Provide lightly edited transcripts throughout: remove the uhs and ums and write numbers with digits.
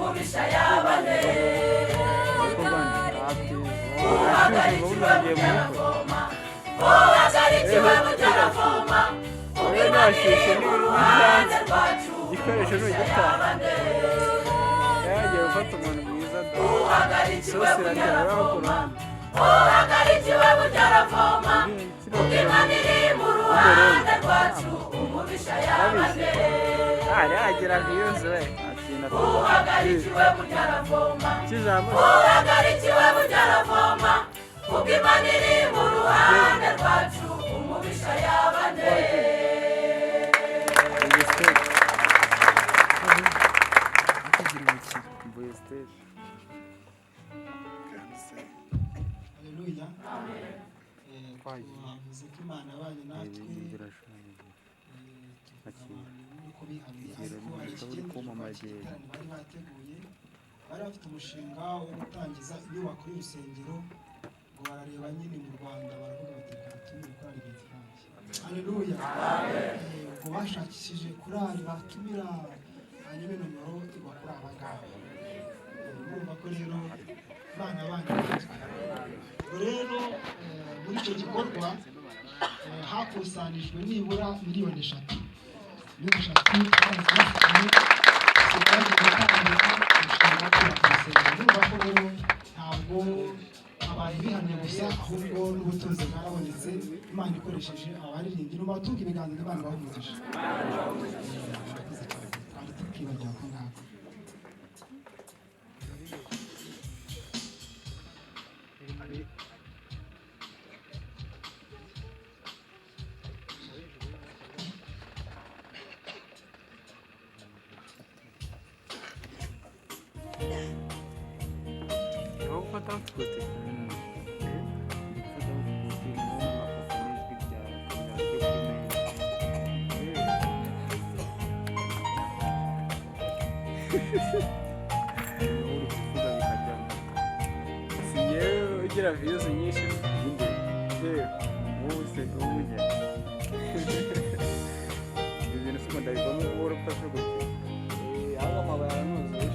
Umubisha yabane. Uhagarikiwe burya aravoma, uhagarikiwe burya aravoma, kuko Imana iri mu ruhande rwacu. Igikoresho Umubisha ntugitaha. yabane. Yagiye gufata umuntu mwiza da. Uhagarikiwe Isosi burya iraryoha ku aravoma, ruhande. uhagarikiwe burya aravoma, kuko Imana iri mu ruhande rwacu. Umubisha yabane. Ari yagera viyuzi we. Uhagarikiwe burya aravoma, Kijambo. uhagarikiwe burya aravoma, kuko Imana iri mu ruhande rwacu. Umubisha yabane. Mbuye Kugira ubukire. Mbuye stage. Haleluya. Twavuze ko Imana yabanye natwe, tuvuga abantu uko bihariye, ariko hari ikigendererwa cy'igiterane bari bateguye. Bari bafite umushinga wo gutangiza inyubako y'urusengero, ngo barareba nyine mu Rwanda, baravuga bati: "Reka dutumire korali Betifange." Haleluya. Ubwo bashakishije korali batumira, hanyuma inomero igwa kuri aba ngaba. Murumva ko rero Imana yabanye natwe. Ubwo rero muri icyo gikorwa hakusanijwe nibura miliyoni 3. Miliyoni 3 barazibafitiye, bagiye gutangiza umushinga wo kubaka urusengero. Urumva ko rero ntabwo abantu bihannye gusa, ahubwo n'ubutunzi bwarabonetse, Imana ikoresheje abaririmbyi. Nubatunga ibiganza, Imana ibahe umugisha. Murakoze cyane, twari tukibagira ako ngako. Aho gufata utwite. Gufata utwite n'amafoto n'ijwi rya kamera ryo kuri mail. Uri kuvuga bikajyamo. Si njyewe ugira views nyinshi. Inde? Yewe. Wowe se wowe ujya. Ibi bintu si ndabivamo buhoro ufashe gutya. Ahubwo amabuye aranuzuye.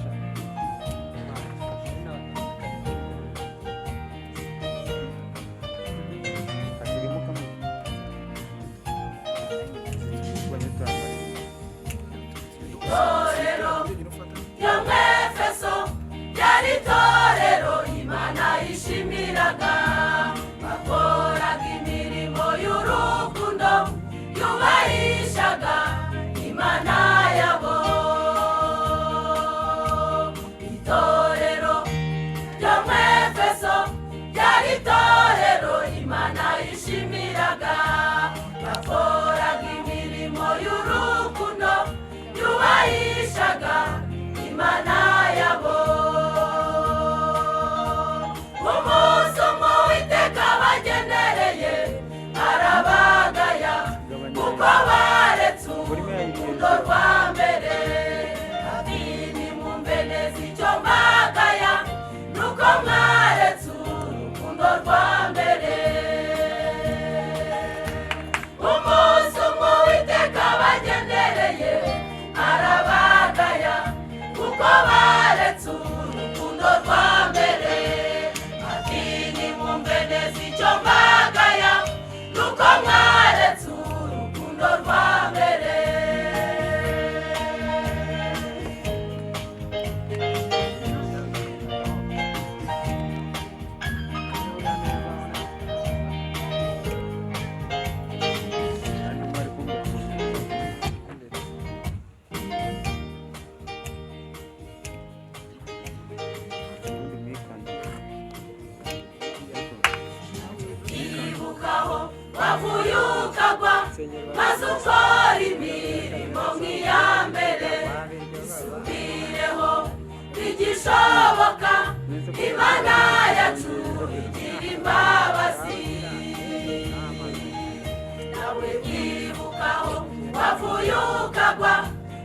Hasigamo kamwe. Tubanye twambara. Itorero ryo mu Efeso ryari itorero Imana yishimiraga. Bakoraga imirimo y'urukundo yubahishaga Imana yabo. Itorero ryo mu Efeso ryari itorero Imana yishimiraga. Bakoraga imirimo y'urukundo yubahishaga Imana yabo. Umunsi umwe Uwiteka bagendereye, arabagaya kuko baretse urukundo rwa mbere. Ati: "Nimwumve neza icyo mbagaya, nuko mwaretse urukundo rwa mbere." Umunsi umwe Uwiteka bagendereye, arabagaya kuko baretse urukundo rwa mbere. Ati: "Nimwumve neza icyo mbagaya, nuko mwaretse urukundo rwa mbere." Hanyuma ari kumbwira ngo ubundi mwikandira. Ibukaho wavuye ukagwa, maze ukora imirimo nk'iya mbere. Isubireho bigishoboka, Imana yacu igira imbabazi. Nawe ibukaho wavuye ukagwa,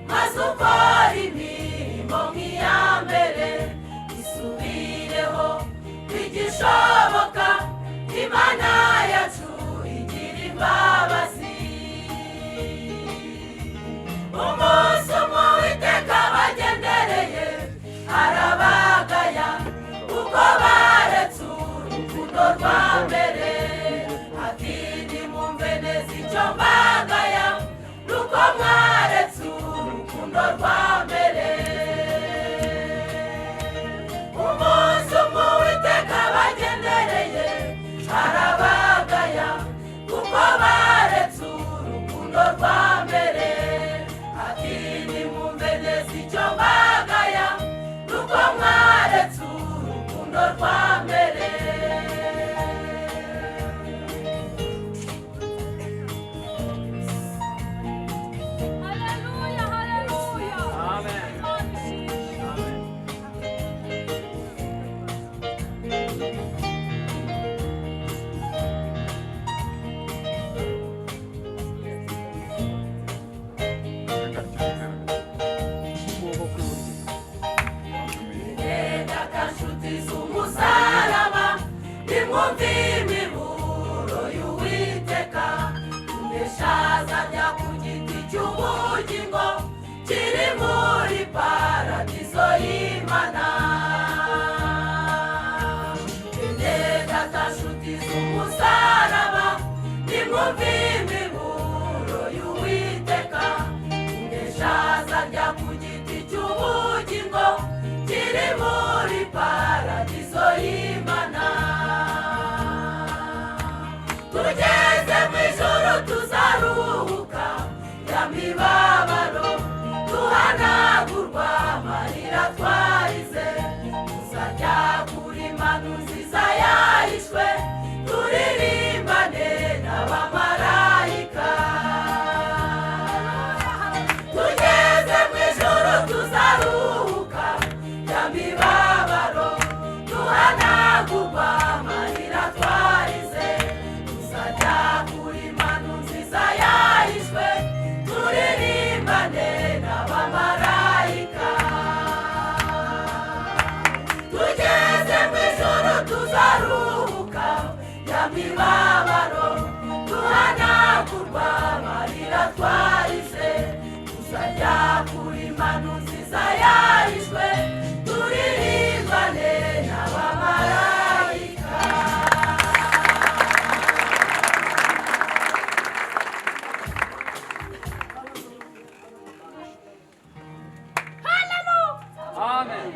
maze ukora imirimo nk'iya mbere. Isubireho bigishoboka, Imana yacu igira imbabazi. Umunsi umwe Uwiteka bagendereye. Nimwumve imiburo y'Uwiteka, unesha azajya ku giti cy'ubugingo kiri muri paradizo y'Imana. Bene data nshuti z'umusaraba, nimwumve imiburo y'Uwiteka, unesha azajya ku giti cy'ubugingo kiri muri paradizo y'Imana. Tugeze mu ijuru tuzaruhuka ya mibabaro, duhanagurwa amarira twarize, tuzajya kuri manu nziza yahishwe, turirimbane n'abamarayika. Tugeze mu ijuru tuzaruhuka ya mibabaro, duhanagurwa amarira twarize, tuzajya kuri manu nziza yahishwe, turirimbane n'abamarayika. Tugeze mu ijuru tuzaruhuka ya mibabaro, duhanagurwa amarira twarize, tuzajya kuri manu nziza yahishwe, turirimbane n'abamarayika. Amen.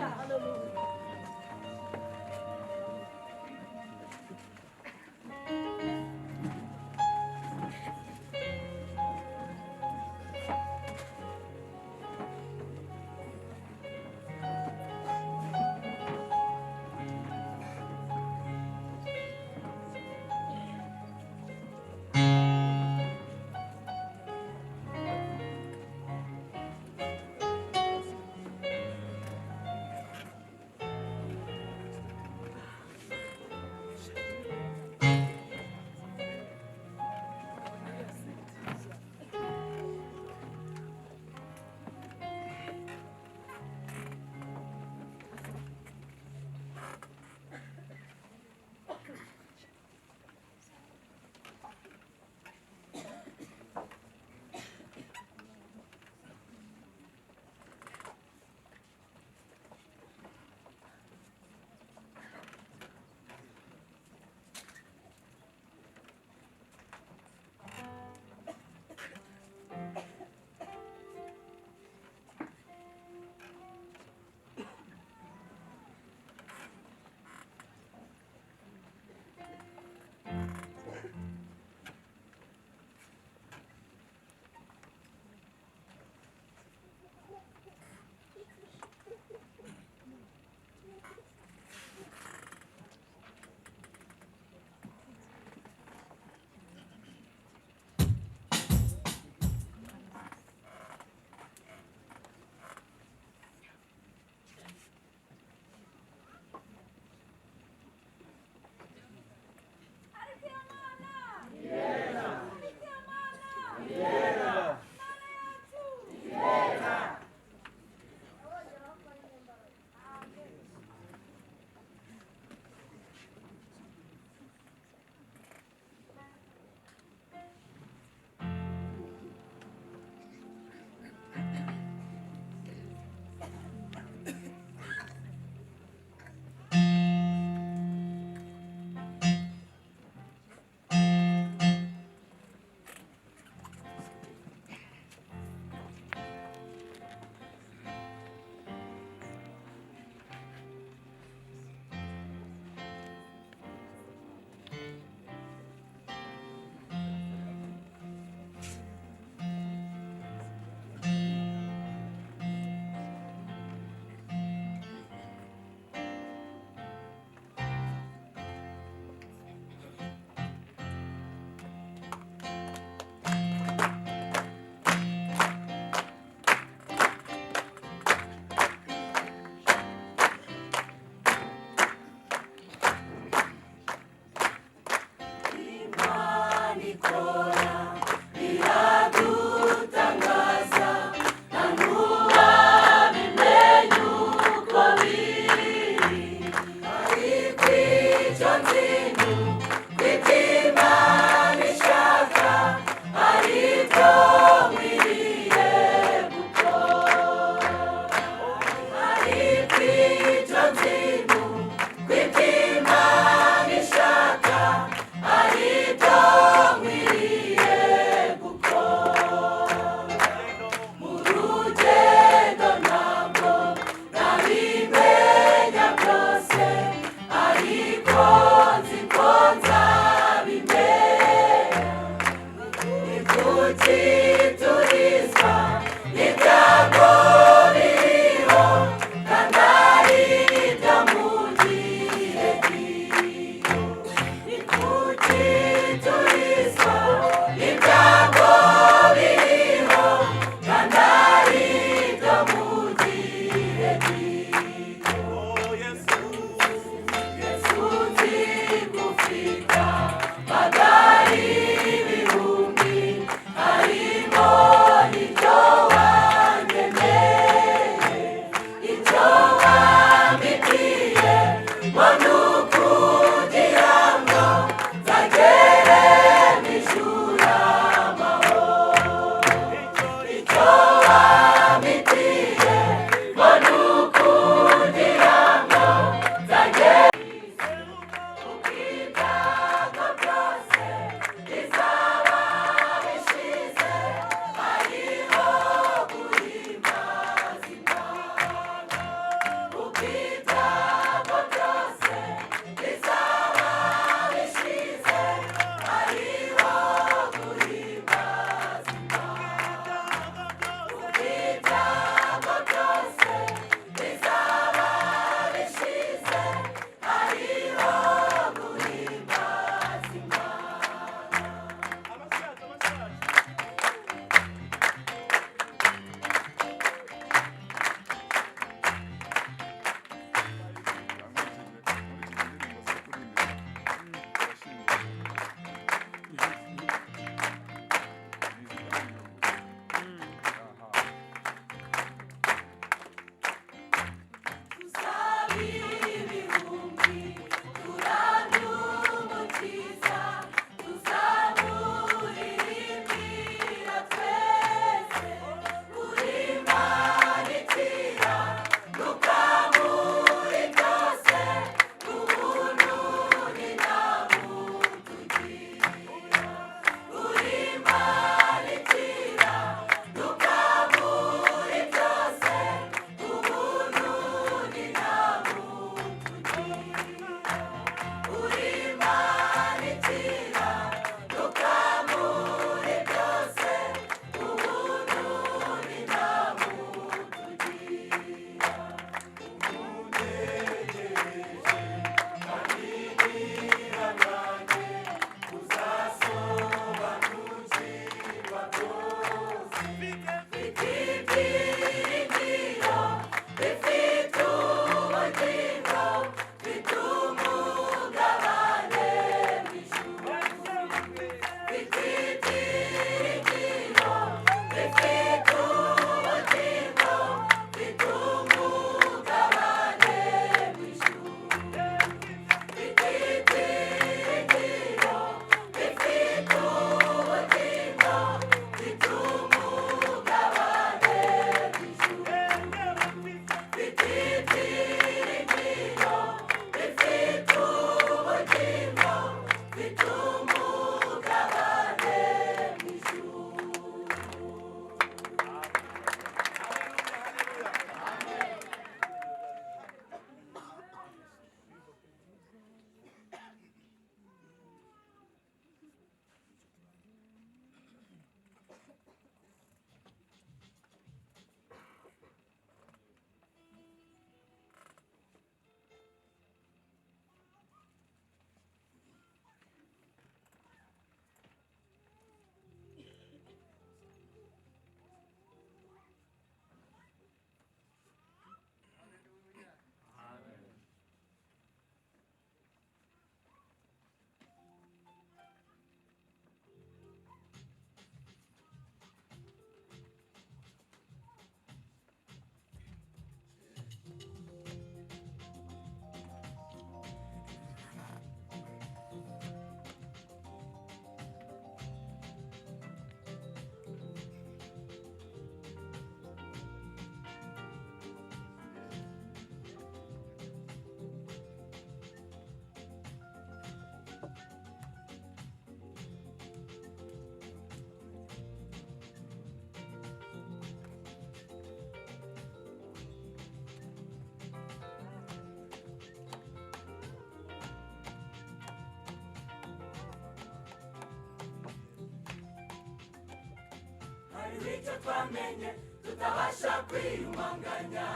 icyo twamenye tutabasha kwiyumanganya.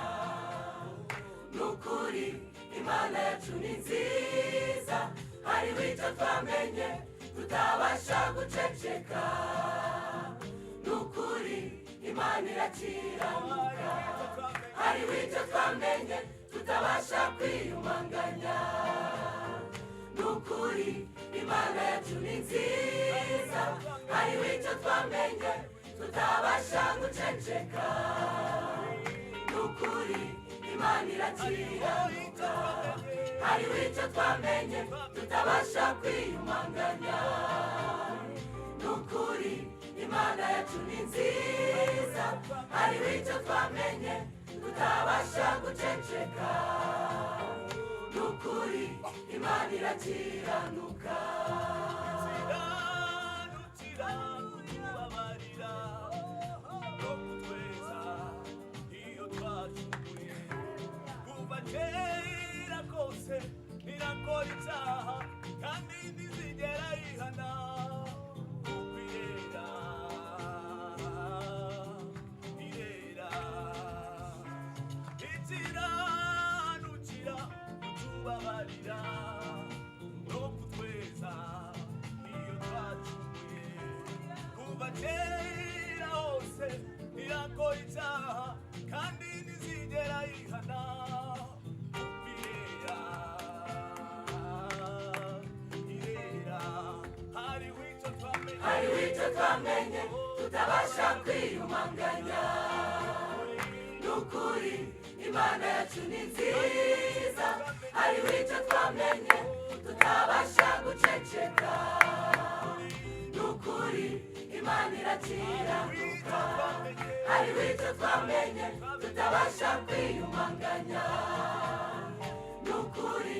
Nukuri Imana yacu ni nziza, hariho icyo twamenye tutabasha guceceka. Nukuri Imana irakiranuka, hariho icyo twamenye tutabasha kwiyumanganya. Nukuri Imana yacu ni nziza, hariho icyo twamenye tutabasha guceceka. Nukuri Imana irakiranuka, hariho icyo twamenye tutabasha kwiyumanganya. Nukuri Imana yacu ni nziza, hariho icyo twamenye tutabasha guceceka. Nukuri Imana irakiranuka. Kubabarira no kutweza iyo twacumuye. Kuva kera kose ntirakora icyaha kandi ntizigera yihana, kuko irera, irera. Ikiranukira kutubabarira no kutweza iyo twacumuye. Kuva kera hose ntirakora icyaha kandi ntizigera yihana, kuko irera, irera. Hariho icyo twamenye, Hariho icyo twamenye tutabasha kwiyumanganya. Nukuri Imana yacu ni nziza, hariho icyo twamenye tutabasha guceceka. Nukuri Imana irakiranuka, hariho icyo twamenye tutabasha kwiyumanganya. Nukuri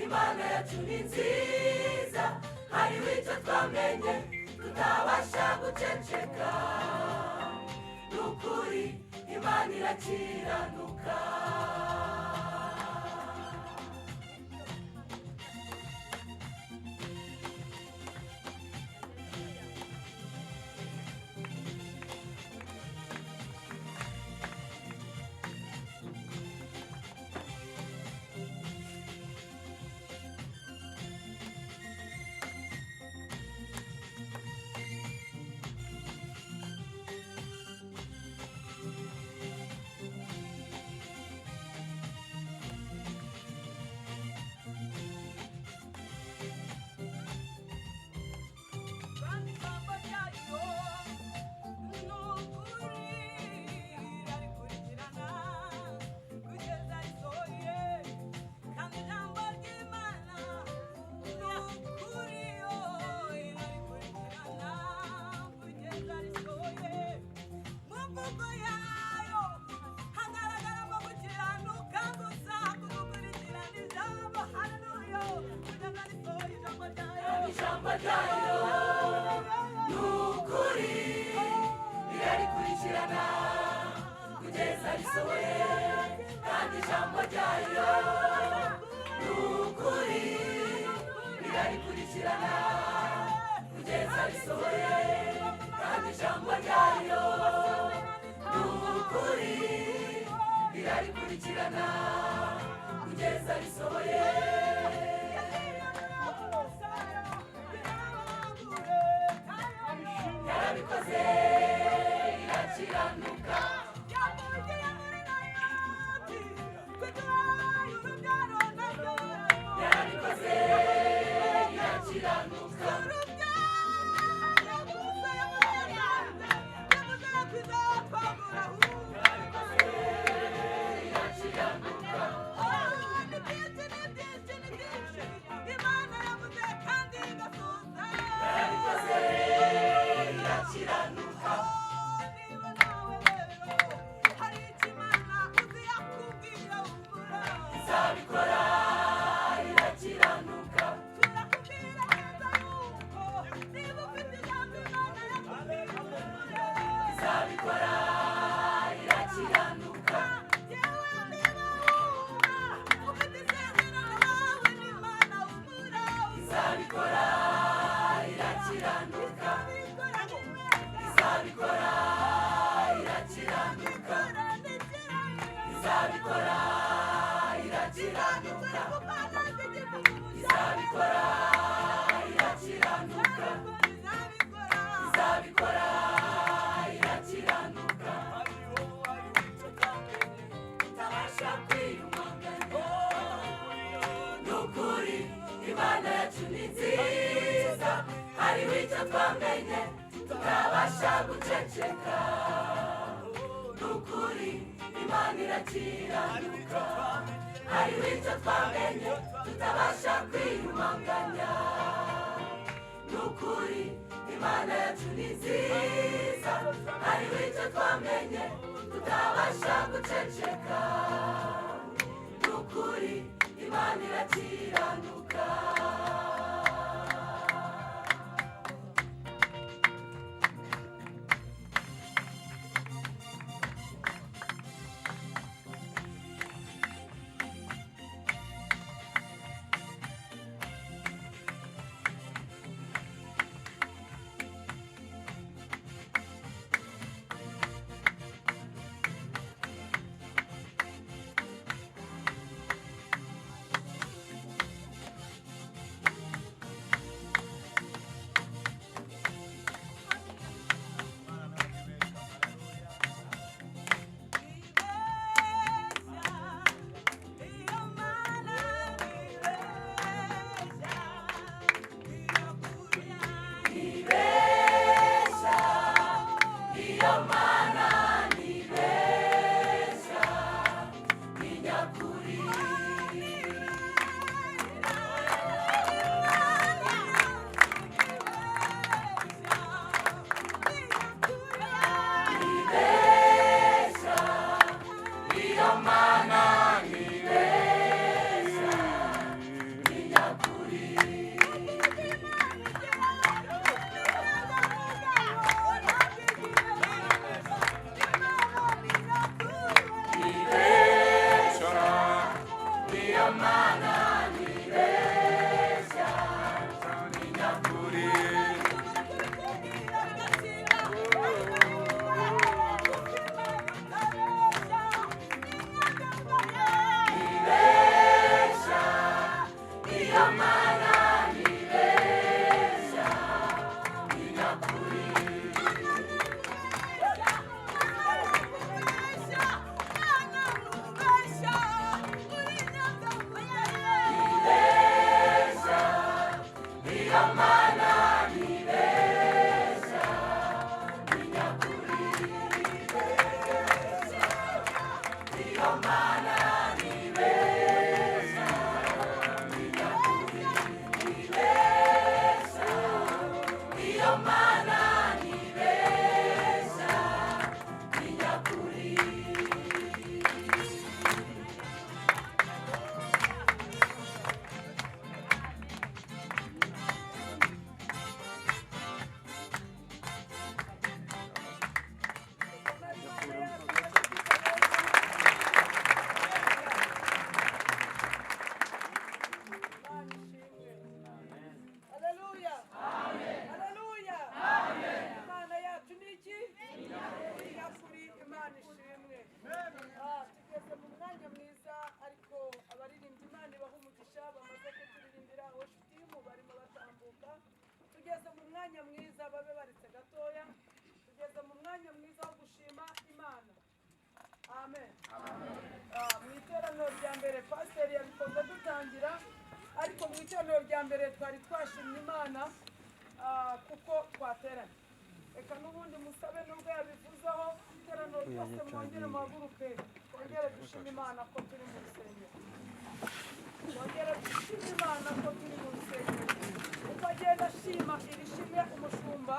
Imana yacu ni nziza, hariho icyo twamenye tutabasha guceceka. Nukuri Imana irakiranuka. Kandi ijambo ryayo ni ukuri, irarikurikirana kugeza risohoye. Kandi ijambo ry'Imana ni ukuri, irarikurikirana kugeza risohoye. Mu mvugo yayo hagaragaramo gukiranuka gusa, kugukurikirana ijambo, haleluya, kugeza risohoye ijambo ryayo. Ijambo ryayo ni ukuri, irarikurikirana kugeza risohoye. Kandi ijambo ryayo ni ukuri, irarikurikirana kugeza risohoye. Kandi ijambo ryayo ni ukuri, irarikurikirana kugeza risohoye. Yarabikoze irakiranuka, yarabikoze irakiranuka, irakiranuka. Yarabikoze irakiranuka. Izabikora irakiranuka. Izabikora irakiranuka. Izabikora irakiranuka. Izabikora. Izabikora irakiranuka, izabikora irakiranuka, izabikora irakiranuka. Tutabasha kwiyumanganya, ni ukuri Imana yacu ni nziza. Hariho icyo twamenye tutabasha guceceka, ni ukuri Imana irakiranuka. Hariho icyo twamenye tutabasha kwiyumanganya, ni ukuri Imana yacu ni nziza. Hariho icyo twamenye tutabasha guceceka, ni ukuri Imana irakiranuka. Nibesha, iyo Mana nibesha, ni nyakuri. Nibesha, iyo Mana nibesha, ni nyakuri. Nibesha, iyo Mana nibesha, ni nyakuri. Nibesha, iyo Mana nibesha, ni nyakuri. Nibesha, iyo Mana nibesha, ni nyakuri. Iyo Mana nibesha, ni nyakuri. Nibesha, iyo Mana nibesha, ni nyakuri. Haleluya. Haleluya. Imana yacu ni iki? Nyakuri. Imana ishimwe. Tugeze mu mwanya mwiza, ariko abaririmbyi Imana ibaha umugisha bamaze kuturirimbira worship team barimo batambuka. Tugeze mu mwanya mwiza, babe baretse gatoya. Tugeze mu mwanya mwiza wo gushima Imana. Amen. Mu iteraniro rya mbere pasiteri yabikoze dutangira, ariko mu iteraniro rya mbere twari twashimye Imana kuko twateranye. Reka n'ubundi musabe nubwo yabivuzeho, iteraniro ryose mwongere muhaguruke, twongere dushime Imana ko turi mu rusengero. Twongere dushime Imana ko turi mu rusengero. Uko agenda ashima iri shimwe umushumba,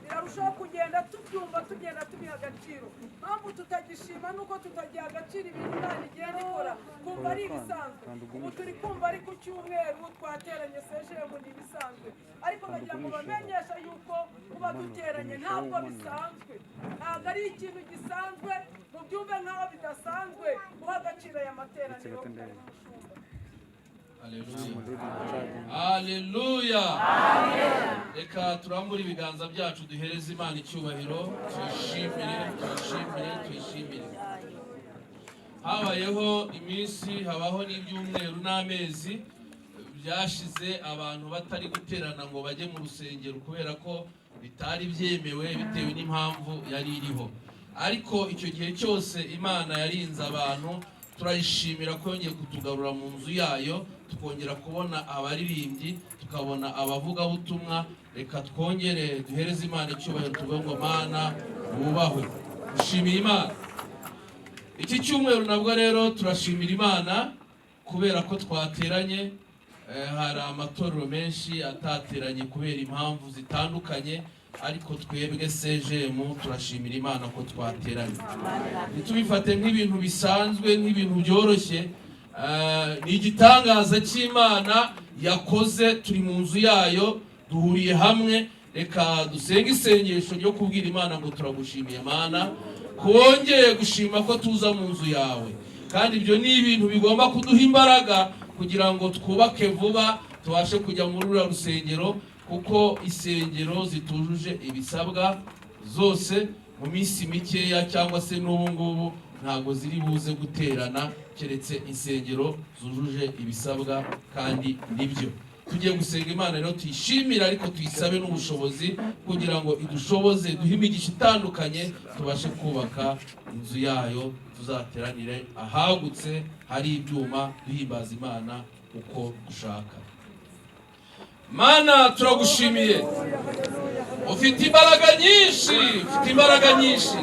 birarushaho kugenda tubyumva, tugenda tubiha agaciro. Impamvu tutagishima nuko tutagiha agaciro ibintu Imana igenda ikora, kumva ari ibisanzwe. Ubu turi kumva ari ku cyumweru twateranye sejemu ni ibisanzwe, ariko bagira ngo bamenyeshe yuko kuba duteranye ntabwo bisanzwe, ntabwo ari ikintu gisanzwe. Mubyumve nk'aho bidasanzwe guha agaciro aya materaniro umushumba. Haleluya! Reka turambure ibiganza byacu duhereze Imana icyubahiro, tuyishimire, tuyishimire, tuyishimire. Habayeho iminsi, habaho n'ibyumweru n'amezi byashize abantu batari guterana ngo bajye mu rusengero kubera ko bitari byemewe bitewe n'impamvu yari iriho. Ariko icyo gihe cyose Imana yarinze abantu, turayishimira ko yongeye kutugarura mu nzu yayo, tukongera kubona abaririmbyi, tukabona abavugabutumwa. Reka twongere duhereze Imana icyubahiro, tuvuge ngo Mana wubahwe. Dushimiye Imana. Iki cyumweru nabwo rero turashimira Imana kubera ko twateranye. Hari amatorero menshi atateranye kubera impamvu zitandukanye, ariko twebwe CGM turashimira Imana ko twateranye. Ntitubifate nk'ibintu bisanzwe, nk'ibintu byoroshye. Ni igitangaza cy'Imana yakoze. Turi mu nzu yayo, duhuriye hamwe. Reka dusenge isengesho ryo kubwira Imana ngo turagushimiye Mana, wongeye gushima ko tuza mu nzu yawe. Kandi ibyo ni ibintu bigomba kuduha imbaraga kugira ngo twubake vuba, tubashe kujya muri ruriya rusengero, kuko insengero zitujuje ibisabwa zose mu minsi mikeya cyangwa se n'ubu ngubu ntabwo ziri buze guterana, keretse insengero zujuje ibisabwa. Kandi nibyo tugiye gusenga Imana rero, tuyishimire ariko tuyisabe n'ubushobozi kugira ngo idushoboze, duhe imigisha itandukanye, tubashe kubaka inzu yayo, tuzateranire ahagutse hari ibyuma, duhimbaza Imana uko dushaka. Mana, turagushimiye, ufite imbaraga nyinshi, ufite imbaraga nyinshi,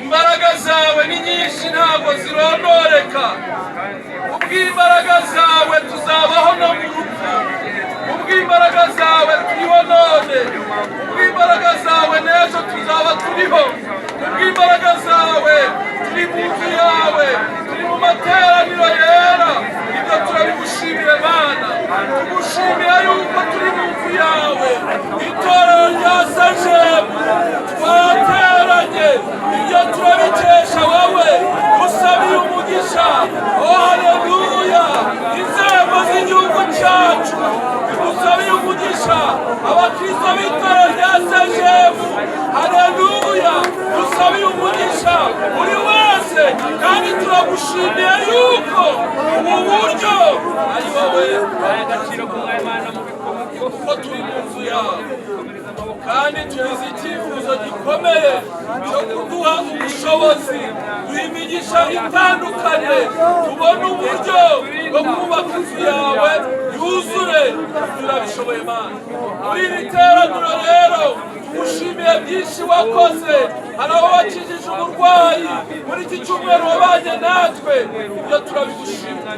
imbaraga zawe ni nyinshi ntabwo zirondoreka. Ubw'imbaraga zawe tuzabaho no mu rupfu, ubw'imbaraga zawe turiho none, ubw'imbaraga zawe n'ejo tuzaba turiho, ubw'imbaraga zawe turi mu nzu yawe, turi mu materaniro yera. Ibyo turabigushimira Mana, tugushimira yuko turi mu nzu yawe. Itorero rya CGM twateranye, ibyo turabikesha wowe. Usabiye umugisha, oh haleluya, inzego z'igihugu cyacu, usabiye umugisha abakristo b'itorero rya CGM, haleluya, usabiye umugisha buri wese. Kandi turagushimiye yuko ubu buryo ari wowe kuko turi mu nzu yawe, kandi tugize icyifuzo gikomeye cyo kuduha ubushobozi, duha imigisha itandukanye, tubone uburyo bwo kubaka inzu yawe yuzure. Turabishoboye Mana. Muri iri teraniro rero tugushimiye byinshi wakoze. Hari aho wakijije uburwayi muri iki cyumweru, wabanye natwe, ibyo turabigushimiye.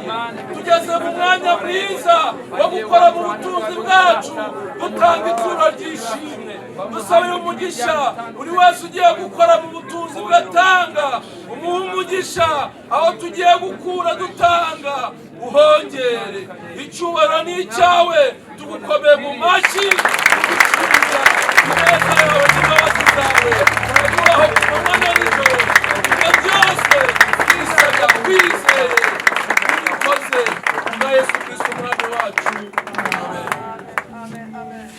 Tugeze mu mwanya mwiza wo gukora mu butunzi bwacu, dutanga ituro ry'ishimwe. Dusabira umugisha buri wese ugiye gukora mu butunzi bwatanga, umuhe umugisha aho tugiye gukura dutanga, uhongere. Icyubahiro ni icyawe, tugukomeye mu mashyi, tugushimira ineza yawe n'imbabazi zawe turaho ku manywa na nijoro. Ibyo byose twisabwa twizeye ubikoze kubwa Yesu Kristo Umwami wacu, amen. Amen, amen.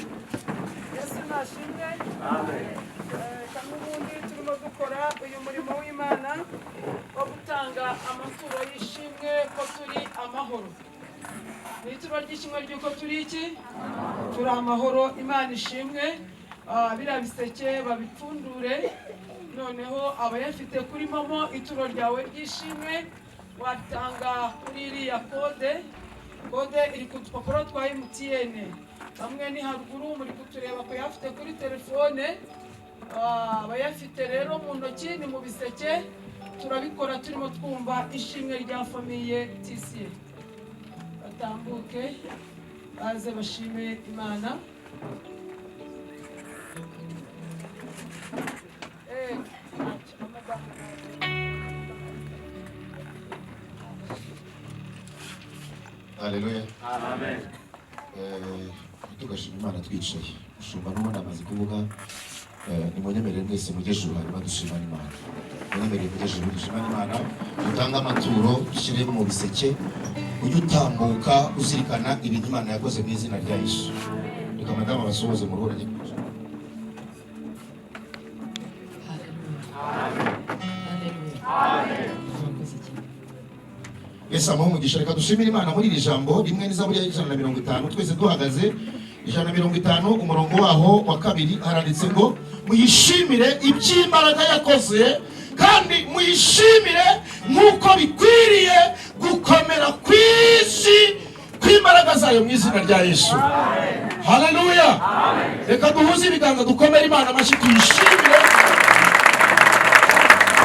Yesu nashimwe. N'ubundi turimo dukora uyu murimo w'Imana wo gutanga amaturo y'ishimwe ko turi amahoro. Ni ituro ry'ishimwe ry'uko turi iki? Turi amahoro. Imana ishimwe. Biriya biseke babipfundure, noneho abayafite kuri MoMo, ituro ryawe ry'ishimwe watanga kuri iriya kode. Kode iri ku dupapuro twa MTN, bamwe ni haruguru muri kutureba kuyafite kuri telefone. Abayafite rero mu ntoki ni mu biseke. Turabikora turimo twumva ishimwe rya famille Tisiye. Batambuke baze bashime Imana. Haleluya. Amen. Tugashima Imana twicaye. Mushumba n'ubundi amaze kuvuga, nimunyemerere mwese mujye ejuru hanyuma dushimane Imana. Munyemerere mujye ejuru dushimane Imana, dutange amaturo dushyire mu biseke, ujye utambuka uzirikana ibintu Imana yakoze mu izina rya Yesu. Reka madamu abasuhuze mu ruhu rujye kwicara. Haleluya. Murakoze Yesu amuhe umugisha. Reka dushimire Imana muri iri jambo rimwe n'izaburi ya 150, twese duhagaze. 150, umurongo waho wa 2, haranditse ngo: muyishimire iby'imbaraga yakoze, kandi muyishimire nk'uko bikwiriye gukomera kw'isi kw'imbaraga zayo, mu izina rya Yesu. Haleluya! Reka duhuze ibiganza, dukomere Imana amashyi, tuyishimire,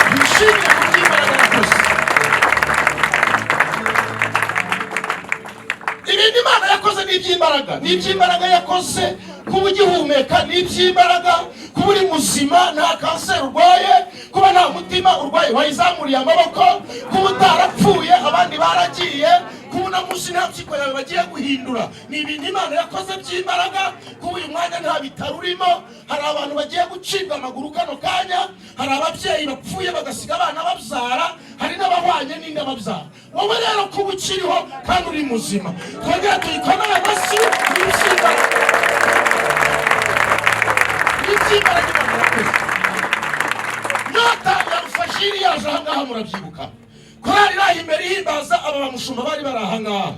tuyishimire ku by'imbaraga yakoze. Ibintu Imana yakoze ni iby'imbaraga, ni iby'imbaraga yakoze. Kuba ugihumeka ni iby'imbaraga, kuba uri muzima nta kanseri urwaye, kuba nta mutima urwaye wayizamuriye amaboko, kuba utarapfuye abandi baragiye, kuba uno munsi nta mpyiko yawe bagiye guhindura, ni ibintu Imana yakoze by'imbaraga. Kuba uyu mwanya nta bitaro urimo, hari abantu bagiye gucibwa amaguru kano kanya, hari ababyeyi bapfuye bagasiga abana babyara, hari n'abahwanye n'inda babyara. Wowe rero kuba ukiriho kandi uri muzima, twongere tuyikomere amashyi, ni iby'imbaraga, ni iby'imbaraga Imana yakoze. Nyota ya Rufashiri yaje ahangaha, murabyibuka, korali iraha imbere ihimbaza. Aba bamushumba bari bari ahangaha,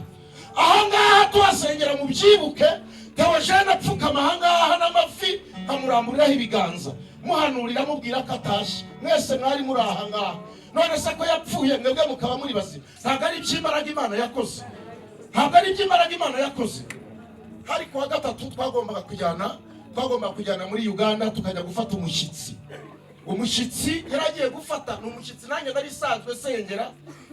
ahangaha tuhasengera, mubyibuke. Teogene apfukama ahangaha n'amavi, amuramburiraho ibiganza, muhanurira, mubwira ko atashye. Mwese mwari muri ahangaha. None se ko yapfuye, mwebwe mukaba muri bazima, ntabwo ari iby'imbaraga Imana yakoze? Ntabwo ari iby'imbaraga Imana yakoze? Hari kuwa gatatu, twagombaga kujyana muri Uganda, tukajya gufata umushyitsi. Umushyitsi yari agiye gufata ni umushyitsi nanjye nari isanzwe sengera,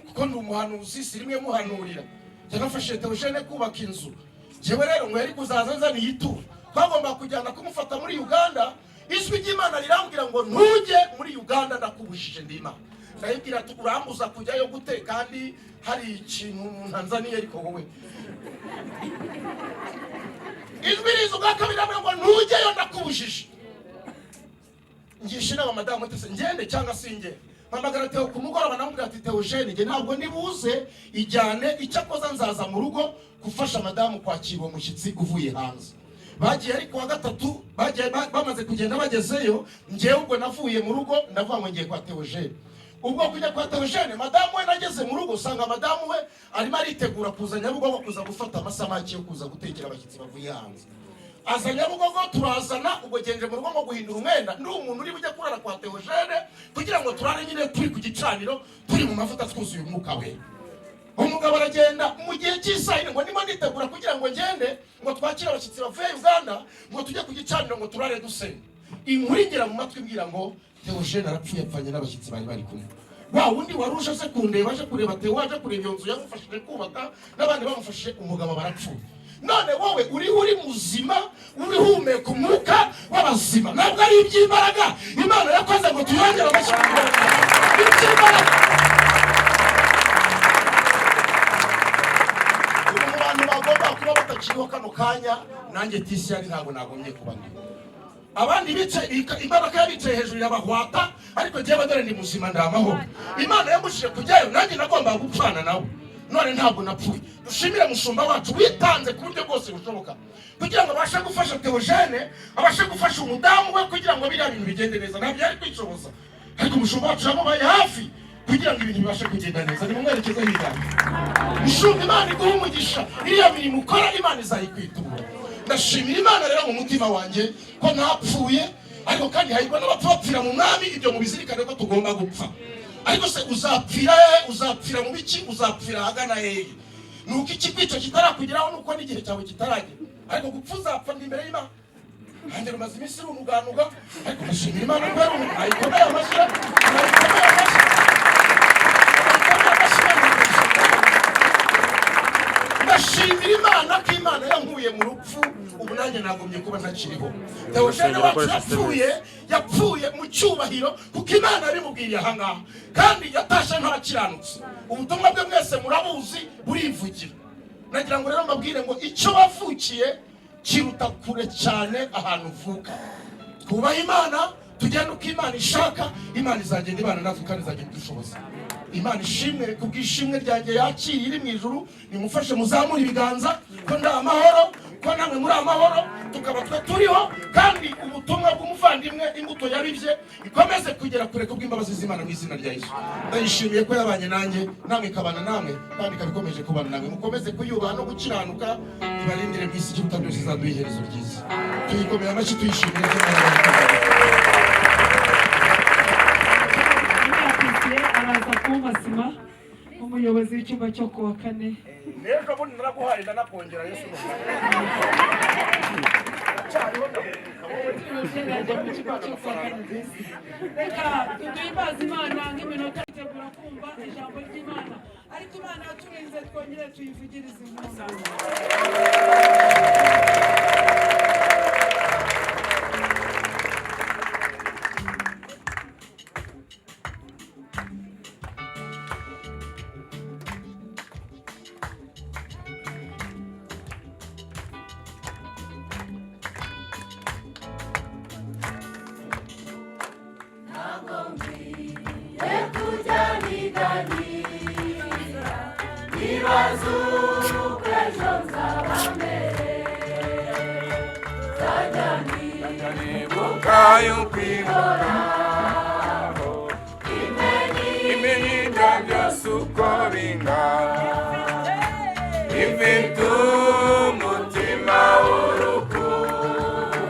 kuko ndi umuhanuzi, si rimwe muhanurira. Yanafashije Teogene kubaka inzu. Njyewe rero ngo yari kuzaza nzaniye ituro, twagombaga kujyana kumufata muri Uganda. Ijwi ry'Imana rirambwira ngo: "Ntujye muri Uganda, ndakubujije, ndi Imana." Ndayibwira ati: "Urambuza kujyayo gute kandi hari ikintu umuntu anzaniye?" Ariko wowe, ijwi riza ubwa kabiri riramubwira ngo: "Ntujyeyo, ndakubujije." Ngisha inama madamu ati: "Se ngende cyangwa singende?" Mpamagara Teo ku mugoroba, namubwira ati: "Teogene, njye ntabwo nibuze, ijyane, icyakoza nzaza mu rugo gufasha madamu kwakira uwo mushyitsi uvuye hanze." Bagiye ari kuwa gatatu, bagiye bamaze kugenda, bagezeyo, njyewe ubwo navuye mu rugo, ndavuga ngo ngiye kwa Teogene. Ubwo kujya kwa Teogene, madamu we, nageze mu rugo usanga madamu we arimo aritegura kuza Nyabugogo kuza gufata amasamaki yo kuza gutekera abashyitsi bavuye hanze. Aza Nyabugogo, turazana. Ubwo genje mu rugo ngo guhindura umwenda, ndi umuntu uri bujye kurara kwa Teogene kugira ngo turare nyine turi ku gicaniro, turi mu mavuta, twuzuye umwuka we. Umugabo aragenda mu gihe cy'isaha 4, ngo ndimo nditegura kugira ngo ngende ngo twakire abashyitsi bavuye Uganda, ngo tujye ku gicaniro ngo turare dusenga. Inkuru igera mu matwi mbwira ngo Teogene arapfuye, apfanye n'abashyitsi bari bari kumwe. Wa wundi wari uje aje kundeba, aje kureba Teo, aje kureba iyo nzu yamufashije kubaka n'abandi bamufashije, umugabo barapfuye. None wowe uriho, uri muzima, urihumeka umwuka w'abazima, ntabwo ari iby'imbaraga Imana yakoze ngo tuyongere amashyi ku imbaraga? Iby'imbaraga. Ubu mu bantu bagomba kuba batakiriho kano kanya, nanjye tisiyari ntabwo nagombye kuba ndiho. Abandi bicaye, imbaraga y'abicaye hejuru irabahwata, ariko njyewe dore ni muzima, ndi amahoro. Imana yambujije kujyayo, nanjye nagombaga gupfana nawe, none ntabwo napfuye. Dushimire mushumba wacu witanze ku buryo bwose bushoboka kugira ngo abashe gufasha Teogene, abashe gufasha umudamu we, kugira ngo biriya bintu bigende neza. Ntabwo yari kwishoboza, ariko umushumba wacu yamubaye hafi kugira ngo ibintu bibashe kugenda neza. Nimumwerekezeho ibiganza. Mushumba, Imana iguha umugisha. Iriya mirimo ukora, Imana izayikwitura. Ndashimira Imana rero mu mutima wanjye ko ntapfuye, ariko kandi hahirwa n'abapfa bapfira mu Mwami. Ibyo mubizirikane ko tugomba gupfa. Ariko se uzapfira hehe? Uzapfira mu biki? Uzapfira ahagana hehe? Ni uko ikikwica kitarakugeraho, nuko n'igihe cyawe kitaragera, ariko gupfa uzapfa. Ndi imbere y'Imana, nanjye rumaze iminsi runuganuga, ariko ndashimira Imana ko yari umuntu. Ayikomeye amashyi, ayikomeye amashyi, ayikomeye amashyi, Imana. Ndashimira Imana ko Imana yankuye mu rupfu, ubu nanjye nagumye kuba ntakiriho. Teogene wacu yapfuye mu cyubahiro, kuko Imana yabimubwiriye ahangaha, kandi yatashye nk'abakiranutsi. Ubutumwa bwe mwese murabuzi, burivugira. Nagira ngo rero mbabwire ngo icyo wavukiye kiruta kure cyane ahantu uvuka. Twubahe Imana, tugende uko Imana ishaka, Imana izagenda ibana natwe kandi izagenda idushoboza. Imana ishimwe kubw'ishimwe ryanjye yakiriye iri mu ijuru. Nimufashe muzamure ibiganza ko ndi amahoro. Ko namwe muri amahoro, tukaba twe turiho, kandi ubutumwa bw'umuvandimwe, imbuto yabibye ikomeze kugera kure kubw'imbabazi z'Imana mu izina rya Yesu. Ndayishimiye ko yabanye nanjye, namwe ikabana namwe, kandi ikaba ikomeje kubana namwe. Mukomeze kuyubaha no gukiranuka, ibarindire mu isi. Ikiruta byose, izaduha iherezo ryiza. Tuyikomeye amashyi, tuyishimire ko Imana yabaye. Munyapisiye araza kumpa sima, umuyobozi w'icyumba cyo kuwa kane. N'ejo bundi naraguhaye, ndanakongera. Yesu ni umwami. Najya mu kigo cyo kuwa kane. Reka duhimbaze Imana nk'iminota, itegura kumva ijambo ry'Imana, ariko Imana yaturinze, twongere tuyivugirize impundu. Kujya niganira, nibaza uko ejo nzaba mbere, nzajya Nibuka yuko imenye ibyo byose uko bingana, ifite umutima w'urukundo,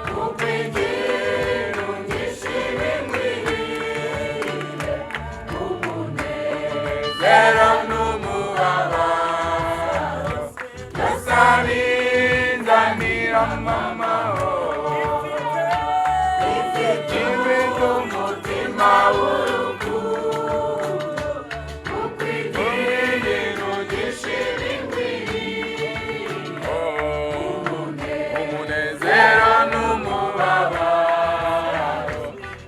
kuko ikintu gishimimwiriye umunezero n'umubabaro byose abinzanira amahoro. Ifite umutima w'urukundo, kuko ikintu gishimimwiriye umunezero n'umubabaro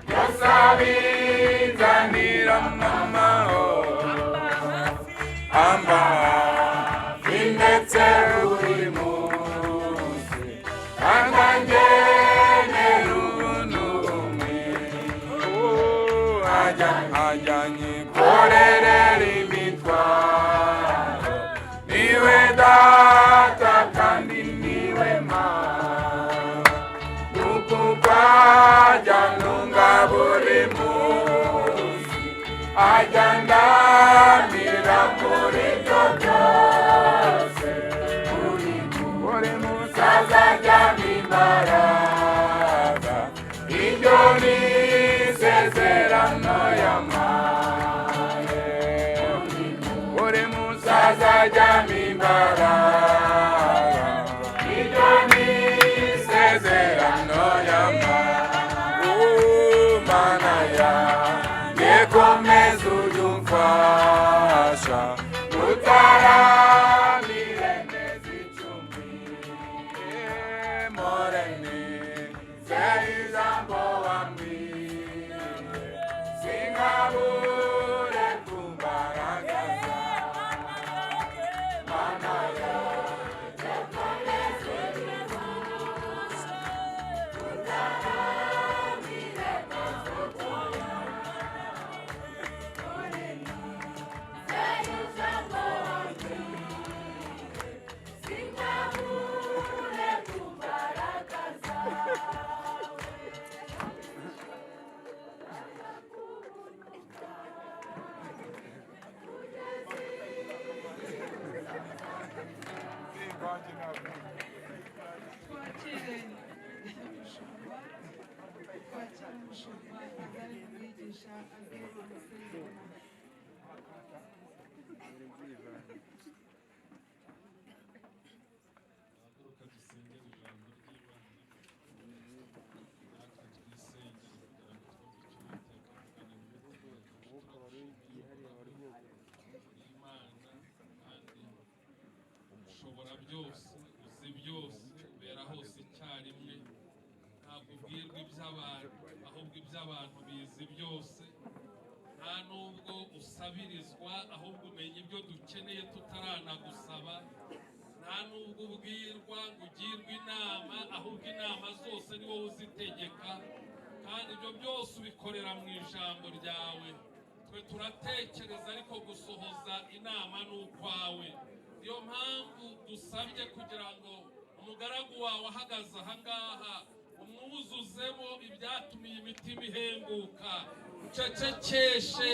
byose abinzanira amahoro. Amba hafi ndetse buri munsi, akangenera ubuntu bumwe, ajya anyikorerera imitwaro. Niwe data kandi niwe mana, kuko ajya ntunga buri munsi, ajya ndamira muri byo byose. Buri munsi azajyamo imbaraga, ibyo ni isezerano yampaye. Buri munsi azajyamo imbaraga, ibyo ni isezerano yampaye. Mana yanjye, komeza ujye umfasha utaramire neza icumi, morene ze ijambo wambwiye, singabure ku mbaraga zawe. Mana yanjye, komeza ujye umfasha utaramire neza icumi. Twakire umushumba, twakire umushumba azane umwigisha, aze amusengera. Duhaguruka dusengere ijambo ry'Imana, natwe twisengere kugira ngo twumve icyo Uwiteka avugana n'imitima yacu. Turagushimiye Imana, kandi ushobora byose, uzi byose, ubera hose icyarimwe. Ntabwo ubwirwa iby'abantu, ahubwo iby'abantu bizi byose. Nta nubwo usabirizwa, ahubwo umenya ibyo dukeneye tutaranagusaba. Nta nubwo ubwirwa ngo ugirwe inama, ahubwo inama zose ni wowe uzitegeka, kandi ibyo byose ubikorera mu ijambo ryawe. Twe turatekereza, ariko gusohoza inama ni ukwawe. Niyo mpamvu dusabye kugira ngo Umugaragu wawe ahagaze ahangaha, umwuzuzemo ibyatumiye imitima ihembuka, ucecekeshe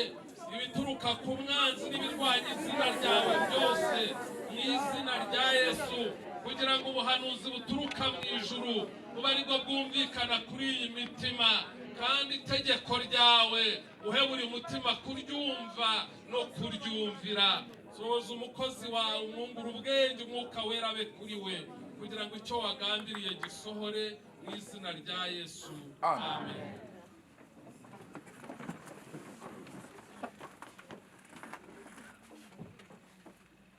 ibituruka ku mwanzi n'ibirwanya izina ryawe byose mu izina rya Yesu, kugira ngo ubuhanuzi buturuka mu ijuru bube aribwo bwumvikana kuri iyi mitima, kandi itegeko ryawe uhe buri mutima kuryumva no kuryumvira. Sohoza umukozi wawe, umwungura ubwenge, umwuka wera abe kuri we, kugira ngo icyo wagambiriye gisohore mu izina rya Yesu, amen.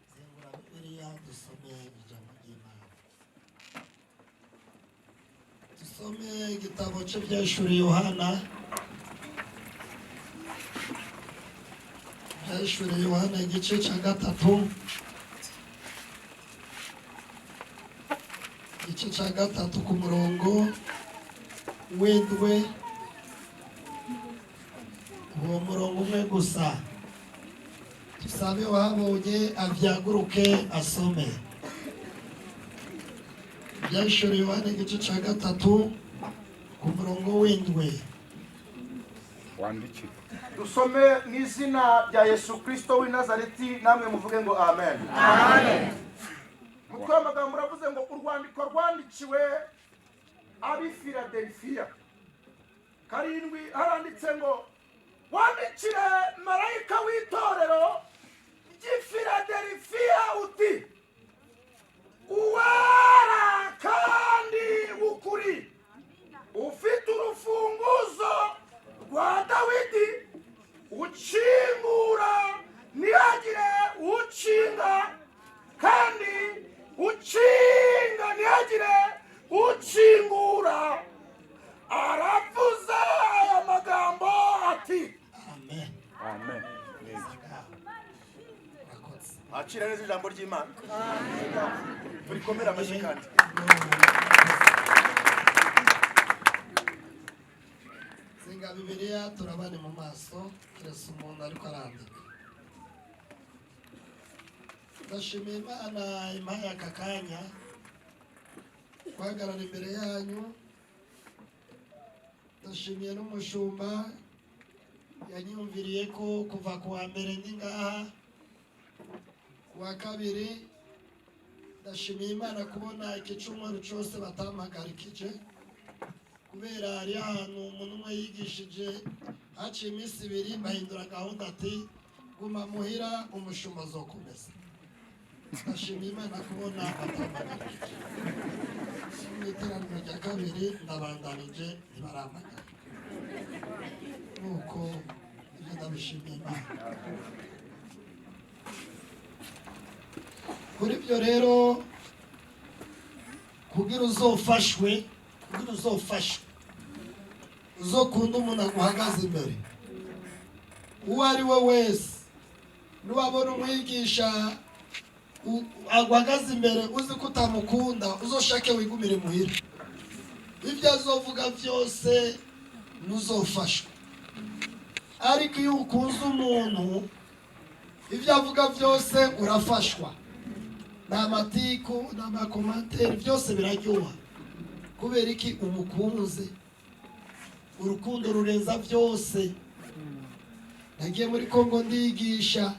Zingura Bibiliya, dusome ijambo ry'Imana. Dusome igitabo cy'ibyahishuriwe Yohana. Ibyahishuriwe Yohana, igice cya 3, igice cya 3 ku murongo w'7. Uwo murongo umwe gusa. Tusabe uwahabonye avyaguruke asome. Ibyahishuriwe Yohana, igice cya 3 ku murongo w'7. Wandikire. Dusome mu izina rya Yesu Kirisito w'i Nazareti, namwe muvuge ngo amen. Mutwe w'amagambo uravuze ngo urwandiko rwandikiwe ab'i Filadelfiya. 7 haranditse ngo wandikire marayika w'itorero ry'i Filadelfiya uti: uwera kandi w'ukuri, ufite urufunguzo rwa Dawidi, ukingura ntihagire ukinga, kandi ukinga ntihagire ukingura, aravuze aya magambo ati: Amen. Amen. Urakoze. Akira neza ijambo ry'Imana, turikomere amashyi kandi. Zinga Bibiliya, turabane mu maso, keretse umuntu ariko arandika. Ndashimiye Imana impaye aka kanya guhagarara imbere yanyu. Ndashimiye n'umushumba yanyumviriye ko kuva ku wa mbere ndi ngaha, ku wa kabiri. Ndashimiye Imana kubona iki cyumweru cyose batampagarikije, kubera hari ahantu umuntu umwe yigishije, haciye iminsi 2 bahindura gahunda, ati guma muhira, umushumba azokomeza. Ndashimiye Imana kubona batampagarikije. Mu iteraniro rya kabiri ndabandanije, ntibarampagara. Nuko ibyo ndabishimiye Imana. Kuri ibyo rero, kugira uzofashwe, uzokunda umuntu aguhagaze imbere, uwo ari we wese. Niwabona umwigisha aguhagaze imbere uzi ko utamukunda, uzoshake wigumire muhira. Ibyo azovuga byose ntuzofashwe. Ariko iyo ukunze umuntu, ibyo avuga byose urafashwa. Nta matiku, nta ma commentaires, byose biraryoha. Kubera iki? Umukunze. Urukundo rurenza byose. Nagiye muri Kongo ndigisha,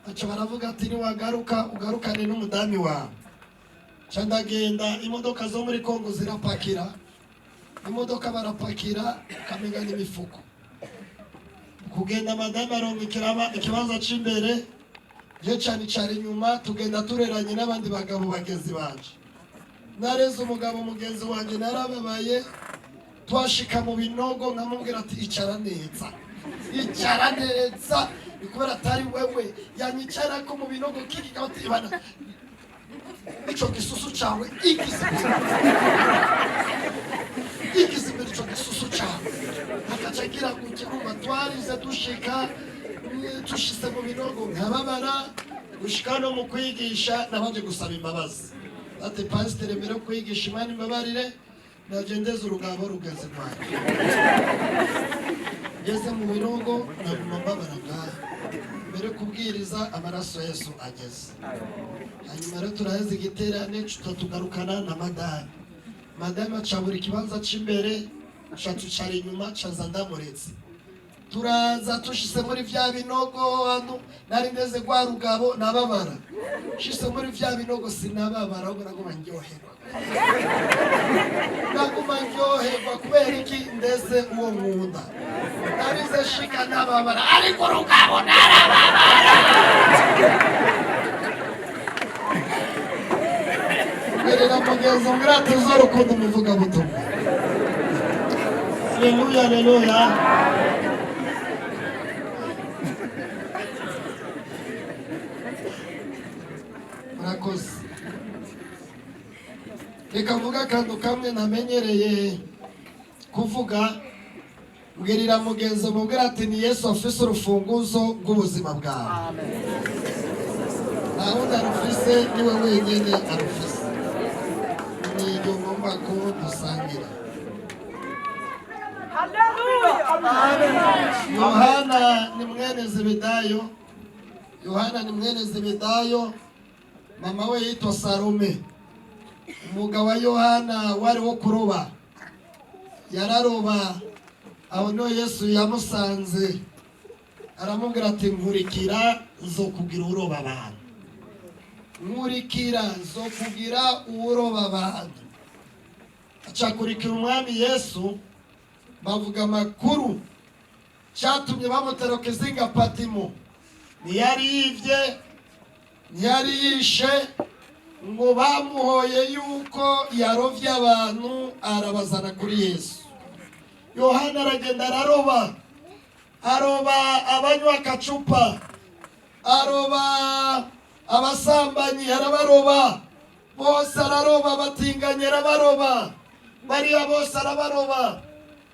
baca baravuga ati niwagaruka ugarukane n'umudamu wawe. Nca ndagenda, imodoka zo muri Kongo zirapakira, imodoka barapakira ukamenga n'imifuko. Kugenda, madamu aronga ikibanza c'imbere, je cane icara inyuma. Tugenda tureranye n'abandi bagabo bagenzi banje. Nareze umugabo mugenzi wanje, narababaye. Twashika mu binogo nkamubwira ati icara neza, icara neza. Ni kubera atari wewe yanyicara ko mu binogo kiki ati bana ico gisusu cawe igize igize imbere, ico gisusu cawe akaca agira gutya. Urumva twarize dushika, tushitse mu binogo nkababara. Gushika no mu kwigisha nabanje gusaba imbabazi, ati pasiteri, mbere yo kwigisha, Imana imbabarire, nagendeze urugabo rugenzi rwanjye. Ngeze mu binogo naguma mbabara ngaha mbere. kubwiriza amaraso ya Yesu ageze. Hanyuma rero turaheza igiterane, tugarukana na madame. Madame acabura ikibanza c'imbere, ca tucara inyuma, caza ndamuretse. Turaza tushise muri vya binogo, hano nari ndeze rwa rugabo nababara. Shise muri vya binogo sinababara, ahubwo naguma ndyoherwa. Naguma ndyoherwa kubera iki? Ndeze uwo nkunda. Narize shika nababara, ariko rugabo narababara. Gerera mugenzi umbwira ati uzorukundo umuvugabutumwa. Haleluya, haleluya. Murakoze. Reka mvuge akantu kamwe namenyereye kuvuga. Mbwirira mugenzi mubwira ati ni Yesu afise urufunguzo rw'ubuzima bwawe. Nta wundi arufise, niwe wenyine arufise. Ni iryo ngomba ko dusangira. Yohana ni mwene Zebedayo. Yohana ni mwene Zebedayo, mama we yitwa Salome. Umwuga wa Yohana wari wo kuroba, yararoba. Aho niho Yesu yamusanze, aramubwira ati nkurikira nzokugira uroba abantu. Nkurikira nzokugira uroba abantu. Acakurikira umwami Yesu, bavuga amakuru cyatumye bamutera kizinga Patimo. Ntiyari yivye, ntiyari yishe, ngo bamuhoye yuko yarovye abantu arabazana kuri Yesu. Yohana aragenda araroba, aroba abanywa akacupa, aroba abasambanyi, arabaroba bose, araroba abatinganyi, arabaroba bariya bose, arabaroba.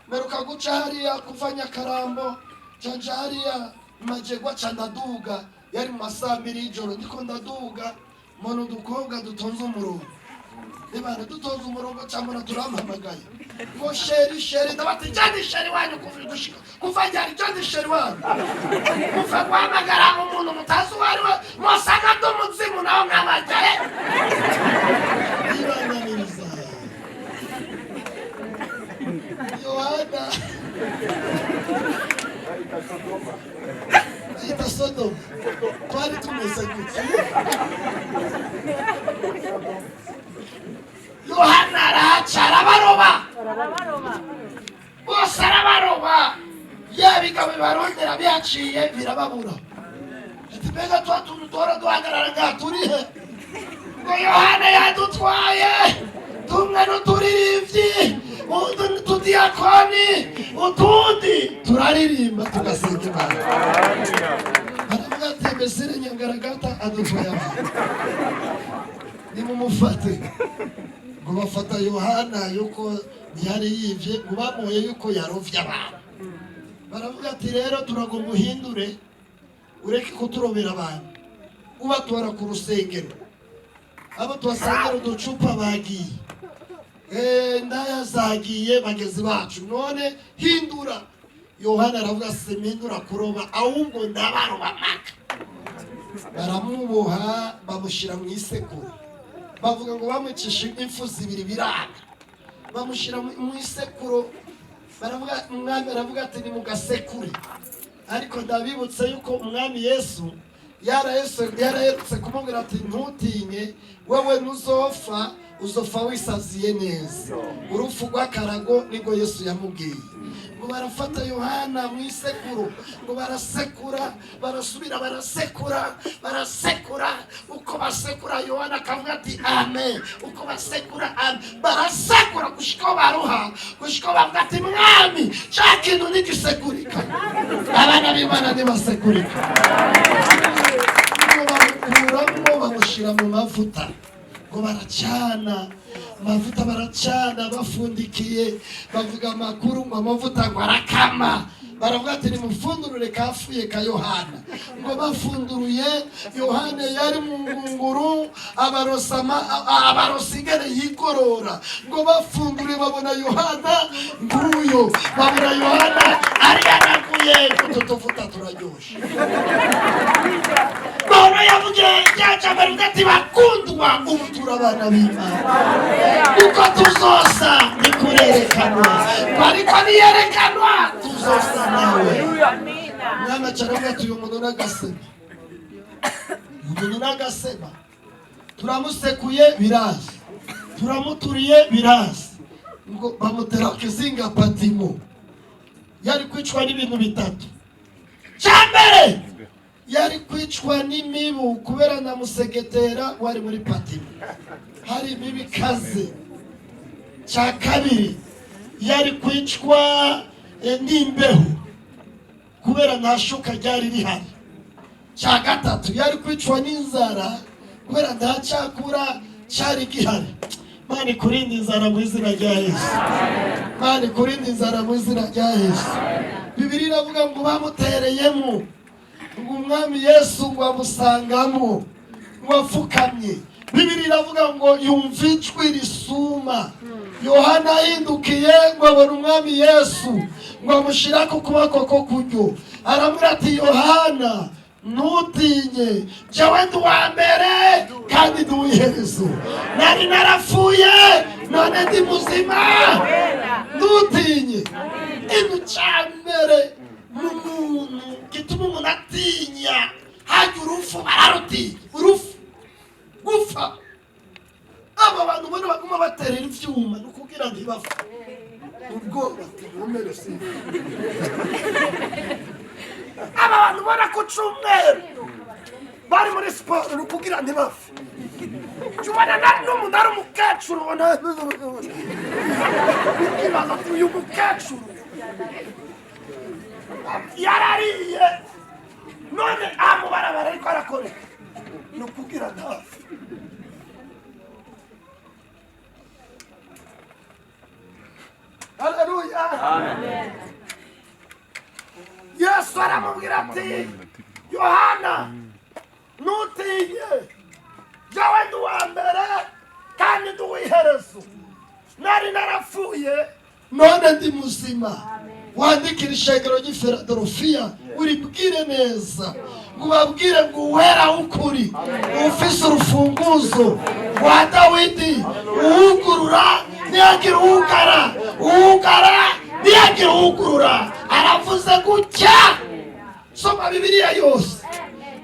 Meruka guca hariya kuva Nyakarambo canja hariya Majegwa ca ndaduga, yari mu masaha abiri y'ijoro, ndiko ndaduga mbona udukobwa dutonze umurongo. Ibana dutonze umurongo, ca mbona turampamagaye ngo chéri, chéri. Ndabati jani chéri wanyu kuva gushika kuva ryari? Jani chéri wanyu kuva guhamagara umuntu mutazi uwo ari we, musanga ndi umuzimu nawe mwabajyahe. Ibananiriza Yohana ahita Sodoma. Twari tumeze gutya. Yohana arahaca arabaroba bose, arabaroba. Ya bigabo bibarondera bihaciye birababura, ati mbega twa tuntu duhora duhagarara ngaha turihe? Ngo Yohana yadutwaye, tumwe n'uturirimbyi, utudiyakoni, utundi turaririmba tugasenga Imana. Baravuga ati mbese Nyangaragata adutwaye abantu, nimumufate. Ngo bafata Yohana yuko ntiyari yivye, ngo bamuye yuko yarovye abantu. Baravuga ati rero turagomba uhindure, ureke kuturobera abantu, ubatwara ku rusengero. Abo tubasangira uducupa bagiye, indaya zagiye, bagezi bacu, none hindura. Yohana aravuga simpindura kuroba, ahubwo ndabaroba mpaka. Baramuboha bamushyira mu isekuru, bavuga ngo bamwicisha impfu zibiri biranga, bamushyira mu isekuru. Baravuga umwami aravuga ati ni mugasekure. Ariko ndabibutse yuko umwami Yesu yaraherutse kumubwira ati ntutinye, wewe ntuzopfa, uzofa wisaziye neza. Urupfu rw'akarago nibwo Yesu yamubwiye. Ngo barafata Yohana mu isekuru, ngo barasekura, barasubira barasekura, barasekura. Uko basekura Yohana akavuga ati amen, uko basekura amen, barasekura gushika baruha, gushika bavuga ati mwami cya kintu ntigisekurika. Abana b'Imana ntibasekurika. Ngo bamukuramo bamushyira mu mavuta, ngo baracana amavuta, baracana bafundikiye. Bavuga amakuru ngo amavuta ngo arakama. Baravuga ati nimufundurure kafuye ka Yohana. Ngo bafunduruye Yohana yari mu ngunguru, abarosa ingene yigorora. Ngo bafunduruye babona Yohana nguyo, babona Yohana ariyanaguye. Yego, utu tuvuta turaryoshe. Pawulo yavugiye rya jambo rivuga ati: "Bakundwa, ubu turi abana b'Imana, uko tuzosa nikurerekanwa, ariko niyerekanwa tuzosa nawe." Mwana caravuga ati: "Uyu muntu n'agasema, uyu muntu n'agasema. Turamusekuye birazi, turamuturiye birazi." Ngo bamutera ku kizinga Patimo. Yari kwicwa n'ibintu bitatu. Cya mbere, yari kwicwa n'imibu, kubera na musegetera wari muri Patimo, hari imibu ikaze. Cya kabiri, yari kwicwa n'imbeho, kubera nta shuka ryari rihari. Cya gatatu, yari kwicwa n'inzara, kubera nta cyakura cyari gihari. Mana ikurinde inzara mu izina rya Yesu. Mana ikurinde inzara mu izina rya Yesu. Bibiliya iravuga ngo bamutereyemo, ngo Umwami Yesu ngo amusangamo ngo apfukamye. Bibiliya iravuga ngo yumva ijwi risuma. Yohana ahindukiye ngo abona Umwami Yesu, ngo amushyira ku kuboko ko kuryo, aramubwira ati: "Yohana, ntutinye, jewe ndi uwa mbere kandi ndi uw'iherezo. Nari narapfuye, none ndi muzima. Ntutinye." Ikintu cya mbere mu muntu gituma umuntu atinya hajya urupfu, bararutinya urupfu, gupfa. Aba bantu ubona baguma baterera ivyuma ni ukugira ntibapfe. Ubwoba ati "Nkomere si." Aba bantu ubona ku cyumweru bari muri siporo ni ukugira ntibapfe. Jya ubona n'umuntu ari umukecuru, ubona ukibaza ati: "Uyu mukecuru yarariye, none amubarabara ariko arakoreka." Ni ukugira ntapfe. Haleluya! Yesu aramubwira ati: "Yohana, ntutinye, jewe ndi uwa mbere kandi ndi uw'iherezo. Nari narapfuye, none ndi muzima. Wandikira ishengero ry'i Filadelfiya, uribwire neza, ngo ubabwire ngo uwera w'ukuri, ufise urufunguzo rwa Dawidi, uwugurura ntiyagira uwugara, uwugara ntiyagira uwugurura, aravuze gutya." Soma Bibiliya yose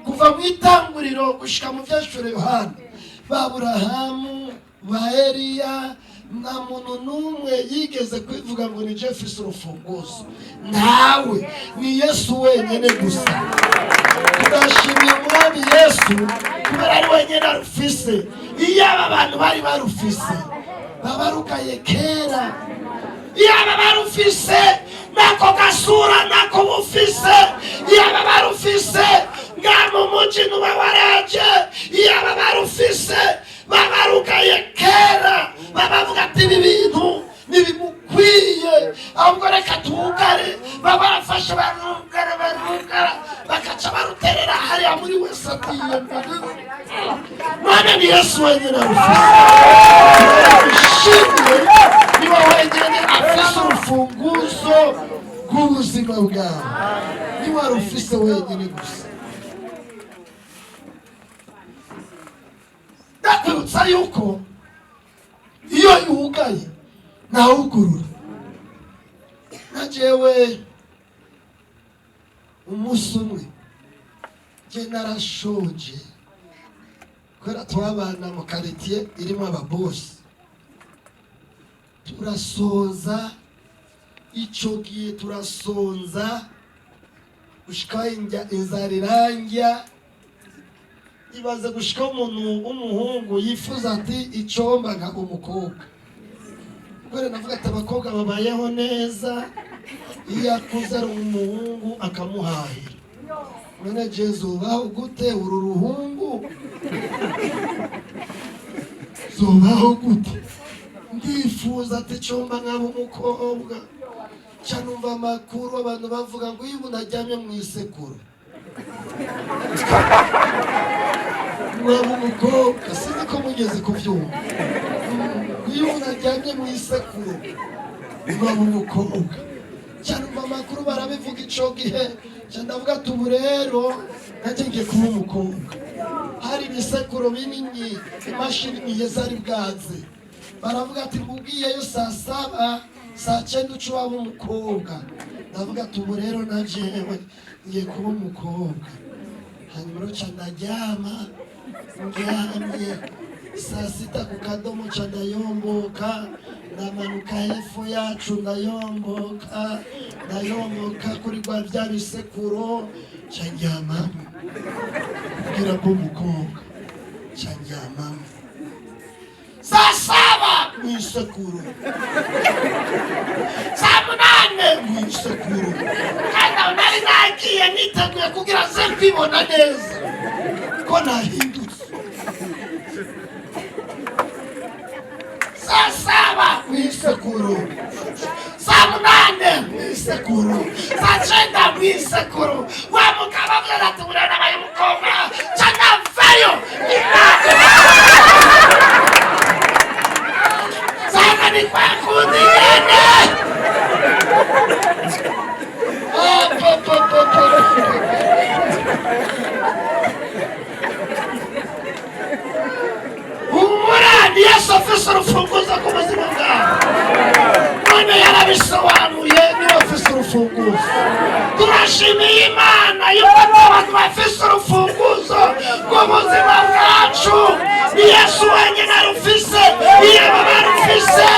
kuva mu Itanguriro gushika mu Byashuri Yohana, ba Burahamu, ba Eliya, nta muntu n'umwe yigeze kwivuga ngo ni jefisi urufunguzo. Ntawe, ni Yesu wenyine gusa. Turashimiye Umwami Yesu kubera ari wenyine arufise. Iyo aba bantu bari barufise, babarukaye kera. Iyo aba barufise, nako gasura nako bufise. Iyo aba barufise, nga mu muji ntuba waraje. Iyo aba barufise, babarukaye kera. Babavuga ati: "Ibi bintu ntibimukwiye, ahubwo reka tuwugare." Baba barafashe, barugara, barugara, bakaca baruterera hariya muri wese atiye. None ni Yesu wenyine arufise. Ishimwe, niwe wenyine afise urufunguzo rw'ubuzima bwawe, niwe arufise wenyine gusa. Ndakwibutsa yuko iyo yugaye ntawugurura. Na jewe umunsi umwe jye narashonje, kubera twabana mu karitiye irimo ababosi, turasonza. Ico gihe turasonza gushika inzara irangya. Ibaze gushika umuntu w'umuhungu yifuza ati: "Icomba nka umukobwa," kubera navuga ati abakobwa babayeho neza, iyo akuze ari umuhungu akamuhahira. None jewe ubaho gute? Uru ruhungu zubaho gute? Ndifuza ati icumba nkaba umukobwa. Nca numva amakuru, abantu bavuga ngo iyo umuntu aryamye mu isekuru mwaba umukobwa. Sinzi ko mugeze kubyumva. Iyo umuntu aryamye mu isekuru mwaba umukobwa. Nca numva Amakuru barabivuga ico gihe. Nca ndavuga ati ubu rero nanjye ngiye kuba umukobwa. Hari ibisekuro binini, imashini niye zari bwaze. Baravuga ati mbubwiyeyo saa 7, saa 9 uca waba umukobwa. Ndavuga ati ubu rero na jewe ngiye kuba umukobwa. Hanyuma rero nca ndaryama, ndyamye saa 6 ku kadomo nca ndayomboka, ndamanuka hepfo yacu ndayomboka, ndayomboka kuri rwa bya bisekuro, nca ndyamamo. Kugira ngo umukobwa, nca ndyamamo. Saa 7 mu isekuru, saa 8 mu isekuru. Kandi aho nari nagiye niteguye kugira nze kwibona neza ko nahindutse. Saa 7 mu isekuru, saa 8 mu isekuru, saa 9 mu isekuru. Wa mugabo avuze ati ubu rero nabaye umukobwa, nca ndavayo. Sasa ni kwa kundi nyene. Oh, po, po, po, po, po. Humura, ni Yesu afise urufunguzo ku buzima bwawe. None yarabisobanuye, niwe afise urufunguzo. Turashimiye Imana yuko abantu bafise urufunguzo rw'ubuzima bwacu. Ni Yesu wenyine arufise, iyo baba barufise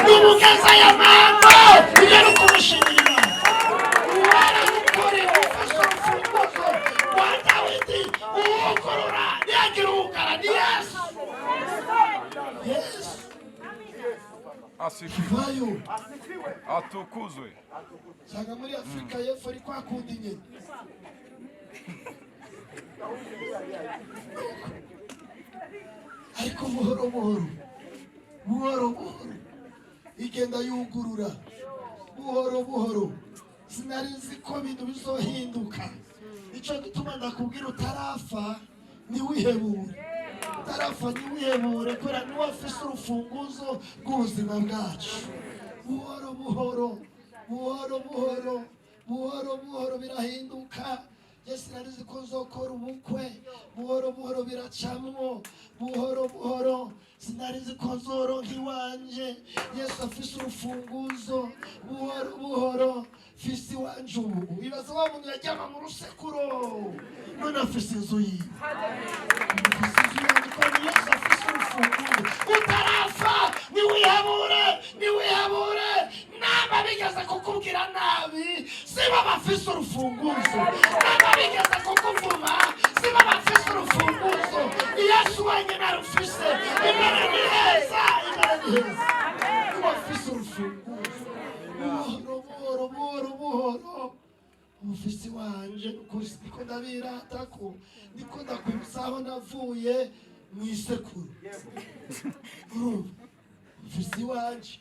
n'umugeza ya mama. Ibyo ni ukumushimira Imana. Warabukore ufise urufunguzo rwa Dawidi, uwukurura ntiyagira uwugara, ni Yesu. Yesu. Asifiwe. Atukuzwe. Sanga muri Afrika y'Epfo ari kwa kundi nyene. Ariko buhoro buhoro, buhoro buhoro igenda yugurura, buhoro buhoro. Sinari nzi ko ibintu bizohinduka. Nico gituma ndakubwira utarafa ntiwihebure, utarafa ntiwihebure, kubera niwe afise urufunguzo rw'ubuzima bwacu. Buhoro buhoro, buhoro buhoro, buhoro buhoro birahinduka. Yesu nari nzi ko nzokora ubukwe, buhoro buhoro biracamwo, buhoro buhoro. Sinari nzi ko nzoronka iwanje. Yesu afise urufunguzo, buhoro buhoro fise iwanje ubu. Ibaze wa muntu yaryama mu rusekuro, none afise inzu yiwe. Afise inzu yiwe kuko ni Yesu afise urufunguzo. Utarafa ntiwihebure, ntiwihebure. Naba bigeze kukubwira nabi, sibo bafise urufunguzo. Naba bigeze kukuvuma, sibo bafise urufunguzo. Yesu wenyine arufise. Imbere ni heza, imbere ni heza. Niwe afise urufunguzo. Buhoro buhoro buhoro buhoro. Umufisi wanje niko ndabirata ko niko ndakwibutsa aho navuye mu isekuru. Urumva umufisi wanje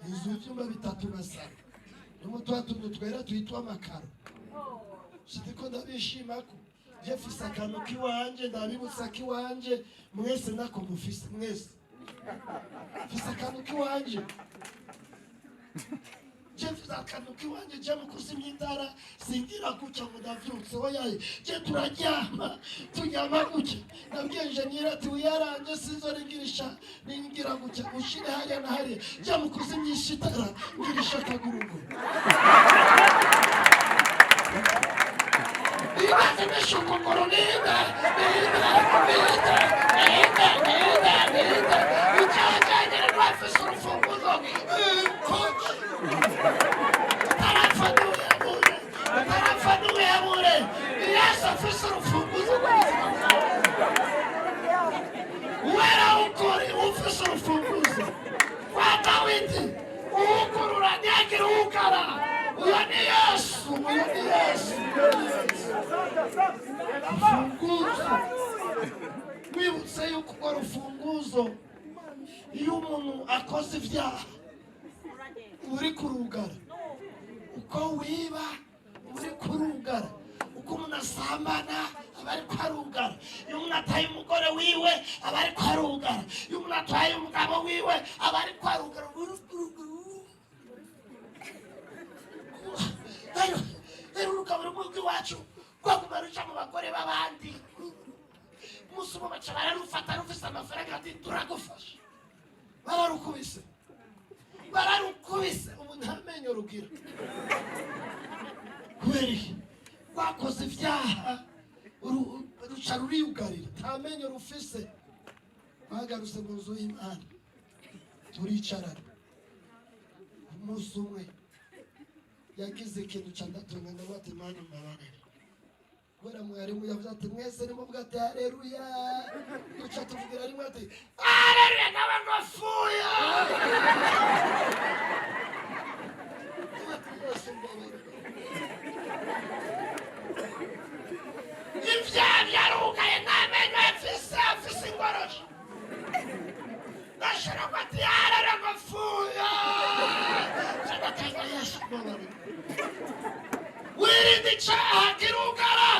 inzu y'ibyumba 3 na salo, nimwo twa tuntu twera twitwa amakaro. Sindiko ndabishima ko je mfise akantu k'iwanje, ndabibutsa k'iwanje mwese nako mufise mwese. Mfise akantu k'iwanje, je mfise akantu k'iwanje, je mu kuzimya itara singira gutya ngo ndavyutse, oyaye. Je turaryama, turyama gutya. Nabwiye enjeniyeri ati wiyaranje sizoringirisha ningira gutya, ushire hariya na hariya. Je mu kuzimyisha itara ngirisha akagurugu. Ibaze nishukuguru ninde, ninde, ninde, ninde, ninde, ninde. Icyaha cyanjye rwafise urufunguzo. Utarapfa ntiwihebure, utarapfa ntiwihebure. Yesu afise urufunguzo rw'ubuzima bwawe. Uwera ukuri ufise urufunguzo rwa Dawidi, uwukurura ntiyagira uwugara. Uyo ni Yesu, uyo ni Yesu, uyo ni Yesu. Urufunguzo. Wibutse yuko urwo rufunguzo iyo umuntu akoze ibyaha uri kurugara, uko wiba uri kurugara, uko umuntu asambana aba ariko arugara, iyo umuntu ataye umugore wiwe aba ariko arugara, iyo umuntu ataye umugabo wiwe aba ariko arugara. Rero rero urugabo rumwe rw'iwacu rwaguma ruca mu bagore b'abandi. Umunsi umwe baca bararufata, rufise amafaranga, ati turagufasha. Bararukubise, bararukubise, ubu nta menyo rugira. Kubera iki? Rwakoze ibyaha, ruca ruriyugarira, nta menyo rufise. Bagarutse mu nzu y'Imana, turicarana. Umunsi umwe yagize ikintu ca ndatunga, ndavuga ati: "Mana, mbabarire." Kubera mwarimu yavuze ati: "Mwese nimuvuga ati haleluya." Duca tuvugira rimwe ati haleluya, nawe ngo fuya. Ndavuga ati: "Yesu, mbabarire." Ibyaha byarugaye, nta menyo afise, afise ingorosho. Ndashira ngo ati haleluya, ngo fuya. Ndavuga: "Yesu, mbabarire." Wirinde icyaha, kirugara.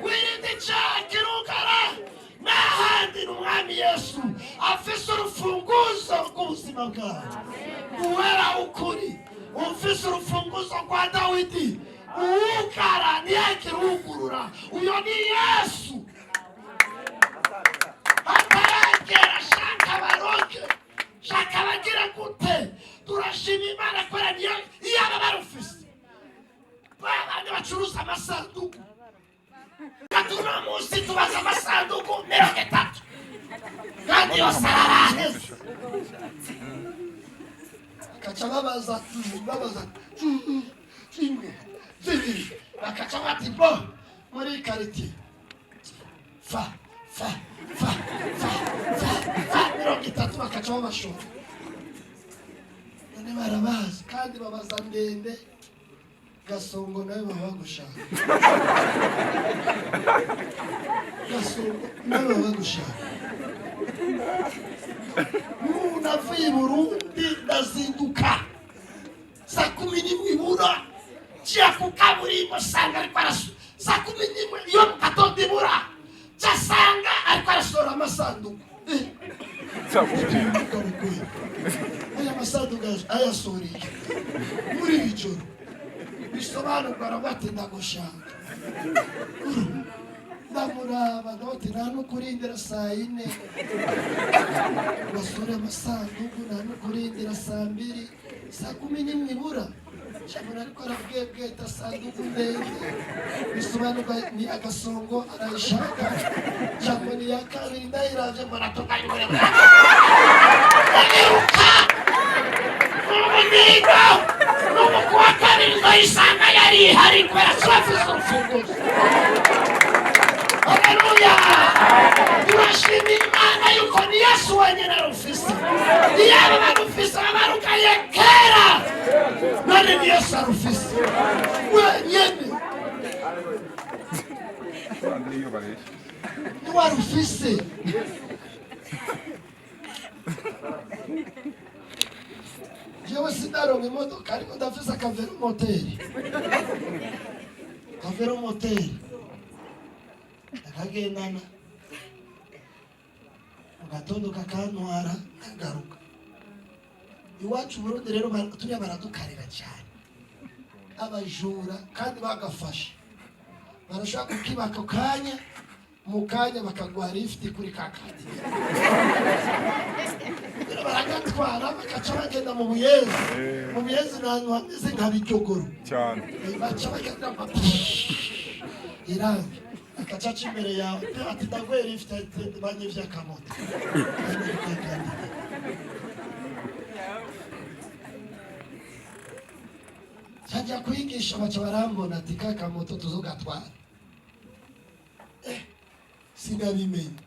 Wirinde icyaha, kirugara. N'ahandi ni Umwami Yesu afise urufunguzo rw'ubuzima bwawe. Uwera ukuri ufise urufunguzo rwa Dawidi, uwugara ntiyagire uwugurura. Uyo ni Yesu. Ataragera, shaka baroge, shaka bagira gute. Turashima Imana kubera niyo. Iyaba barufise babandi bacuruza amasanduku, uno munsi tubaza amasanduku 30 kandi yose araraheze. Bakaca babaza, babaza imwe, zibiri, bakaca bati bo muri karitiye fa fa fa fa fa fa 30, bakaca babashora. None barabazi kandi babaza ndende. Gasongo nawe baba bagushaka, Gasongo nawe baba bagushaka. Ubu navuye i Burundi, ndazinduka saa 11 ibura, ngiye ku kaburimbo, sanga ariko arasu saa 11 iyo mu gatondo ibura, nsanga ariko arasohora amasanduku. Aya masanduku ayasohoreye muri iri joro, bisobanurwa aravuga ati ndagushaka. Ndamuraba, ndavuga nta n'ukurindira saa 4 basure amasanduku, nta n'ukurindira saa 2, saa 11 ibura. Shabona ariko arabwebweta sanduku ndende, bisobanurwa ni agasongo arayishaka. Jambo ni iya kabiri, ndayiravye mbona tunganye muremure, ndiruka. N'ubu niga, n'ubu kuwa kabiri ndayisanga yari ihari, kubera ko bafise urufunguzo. Haleluya! Turashima Imana yuko ni Yesu wenyine arufise. Iyaba barufise babarukaye kera. None ni Yesu arufise wenyene. Niyo bareshya. Niwe arufise. Jewe sindaronka imodoka, ariko ndafise akavelomoteri. Kavelomoteri ndakagendana, mu gatondo kakantwara, nkagaruka iwacu. Burundi rero turiya baradukarira cyane abajura, kandi bagafashe barashobora kukiba ako kanya, mu kanya bakaguha lifuti kuri ka kandi. Rero baragatwara, bakaca bagenda mu Buyenzi. Mu Buyenzi ni ahantu hameze nka Bijogoro. Cyane. Baca bagenda irangi, akaca aca imbere yawe ati ndaguhe lifuti, ati banyivye akamoto. Cyajya kwigisha, baca barambona ati ka kamoto tuzogatwara. Sinabimenye.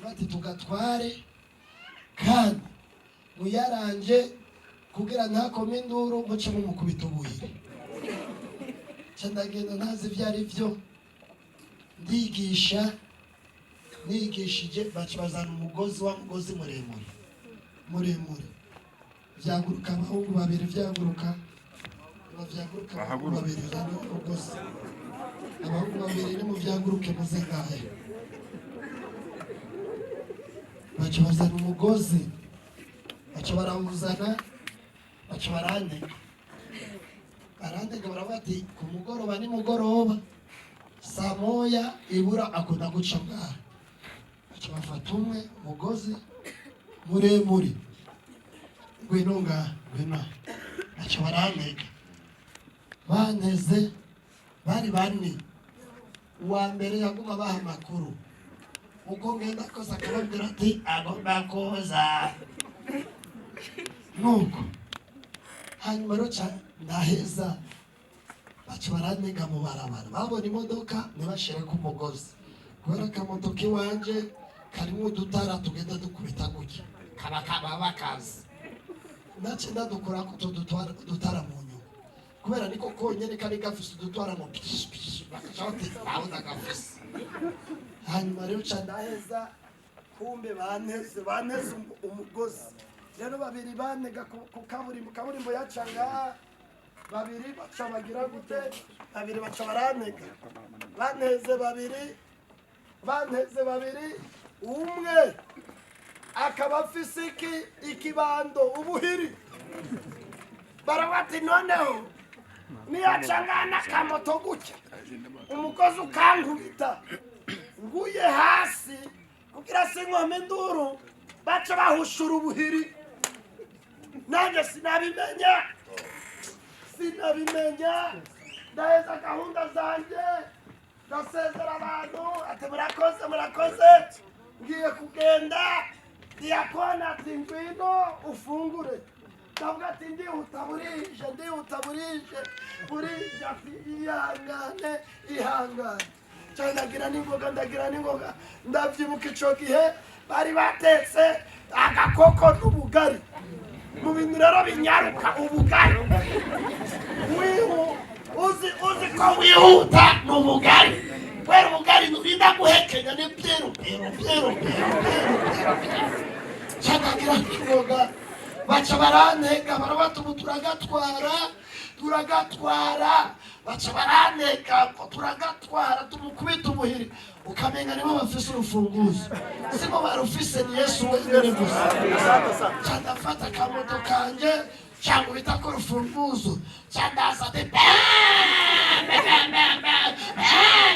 Bati tugatware kandi muyaranje kugira ntakome induru, muce mumukubita ubuhiri. Nca ndagenda ntazi ibyo ari byo. Ndigisha, nigishije, baca bazana umugozi, wa mugozi muremure muremure. Vyaguruka abahungu babiri, vyaguruka, bavyaguruka abahungu babiri, zana umugozi, abahungu babiri nimuvyaguruke muze ngahe. Baca bazana umugozi, baca barawuzana, baca barantega. Barandega, baravuga ati ku mugoroba, nimugoroba saa 1 ibura akunda guca ngaha. Baca bafata umwe, umugozi muremure, ngwino ngaha, ngwino aha. Baca barantega, banteze bari bane. Uwa mbere yaguma baha amakuru uko ngenda kose, akababwira ati agomba kuza nuko. Hanyuma rero ca ndaheza, baca barantega mu barabara. Babona imodoka ntibashireko umugozi, kubera akamodoka iwanje karimo udutara tugenda dukubita gutya, kaba kaba bakazi. Nace ndadukurako utwo dutara mu nyuma, kubera niko konyene kari gafise udutwara mu pishi pishi, bakaca bati ndabona gafise. Hanyuma rero ca ndaheza, kumbe banteze umugozi. Rero babiri bantega ku kaburimbo, kaburimbo yaca ngaha. Babiri baca bagira gute? Babiri baca barantega, banteze babiri, banteze babiri. Umwe akaba afise iki ikibando, ubuhiri. Barabati noneho niyaca n'akamoto gutya, umugozi ukankubita nguye hasi, kugira sinkome induru, baca bahushura ubuhiri. Nanjye sinabimenya, sinabimenya. Ndaheza gahunda zanjye, ndasezera abantu ati murakoze, murakoze, ngiye kugenda. Diyakoni ati ngwino ufungure. Ndavuga ati ndihuta, burije, ndihuta, burije, burije. Ati ihangane, ihangane cyane. Ndagira n'ingoga, ndagira n'ingoga. Ndabyibuka ico gihe bari batetse agakoko n'ubugari. Mu bintu rero binyaruka, ubugari. Uzi uzi ko wihuta ni ubugari, kubera ubugari nturinda guhekenya, ni byeru byeru byeru byeru byeru byeru. Cyakagira n'ingoga, baca barantega, barabata ubu turagatwara, turagatwara. Baca barantega ngo turagatwara, tumukubita ubuhiri, ukamenga nibo bafise urufunguzo. Sibo barufise, ni Yesu wenyine gusa. Ca ndafata akamoto kanje, cyangubita ko urufunguzo, ca ndaza ati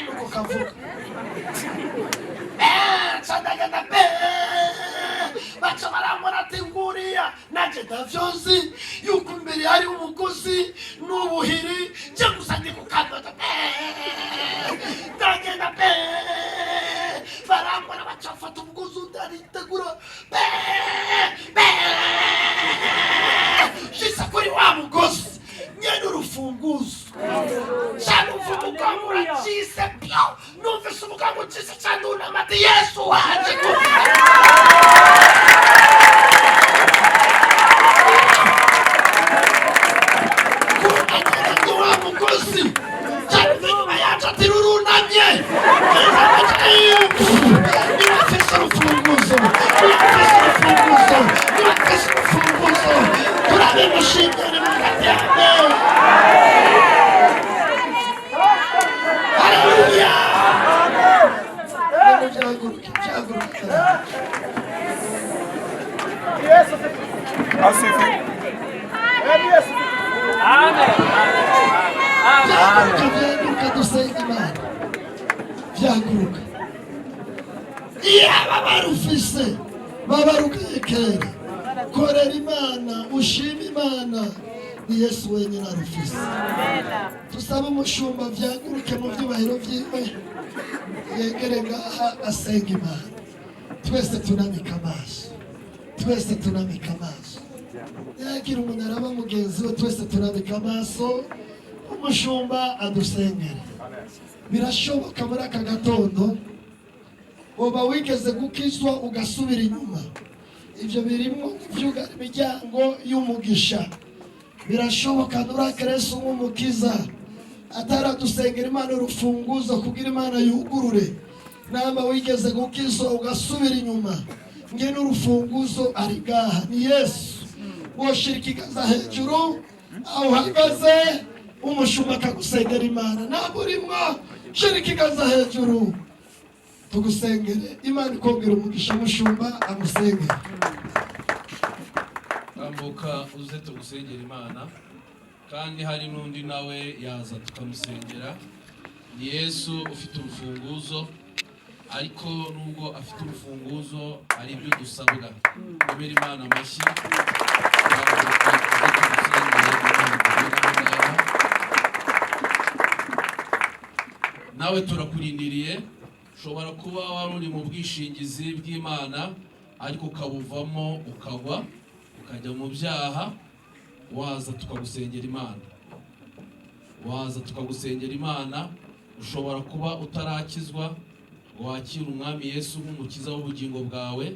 nuko kavuga, ca ndagenda. Baca barambona ati nguriya. Nanje ndavyozi yuko imbere hari umugozi n'ubuhiri, nje gusa ndi kukadoda, ndagenda. Barambona, baca bafata umugozi, undi aritegura, shitse kuri wa mugozi nyene urufunguzo, ca numva umugongo uracitse pyo. Numvise umugongo ucitse, ca ndunama ati Yesu wanje. Kumva wa mugozi, ca numva inyuma yacu ati rurunamye. Niba afise urufunguzo, niba afise urufunguzo, niba afise urufunguzo, turabimushimye. Ni mukati. Haleluya! Ibintu byahaguruka, byahaguruka. Asifiwe. Byahaguruka, byahaguruka, dusenga Imana. Byahaguruka. Iyaba barufise babarukaye kera. Korera Imana, ushima Imana, ni Yesu wenyine arufise. Tusabe umushumba byahaguruke mu byubahiro byiwe, yegere ngaha asenga Imana. Twese tunamika amaso, twese tunamika amaso. Yagira umuntu araba mugenzi we. Twese tunamika amaso, umushumba adusengere. Birashoboka muri aka gatondo woba wigeze gukizwa ugasubira inyuma. Ibyo birimo kuvyugara imiryango y'umugisha. Birashoboka nurakira Yesu nk'umukiza, ataradusengera Imana urufunguzo kugira Imana yugurure. Namba wigeze gukizwa ugasubira inyuma, nge n'urufunguzo ari ngaha, ni Yesu. Woshira ikiganza hejuru aho uhagaze, umushumba akagusengera Imana. Ntabwo urimwo, shira ikiganza hejuru tugusengere, Imana ikongera umugisha. Umushumba amusengere. Tambuka uze tugusengera Imana. Kandi hari n'undi nawe yaza tukamusengera. Ni Yesu ufite urufunguzo, ariko nubwo afite urufunguzo hari ibyo dusabwa. Kubera Imana amashyi. Tuze tumusengere, Imana itugere aho ngaho. Nawe turakurindiriye. Ushobora kuba wari uri mu bwishingizi bw'Imana, ariko ukabuvamo, ukagwa, ukajya mu byaha. Waza tukagusengera Imana, waza tukagusengera Imana. Ushobora kuba utarakizwa ngo wakire Umwami Yesu nk'umukiza w'ubugingo bwawe,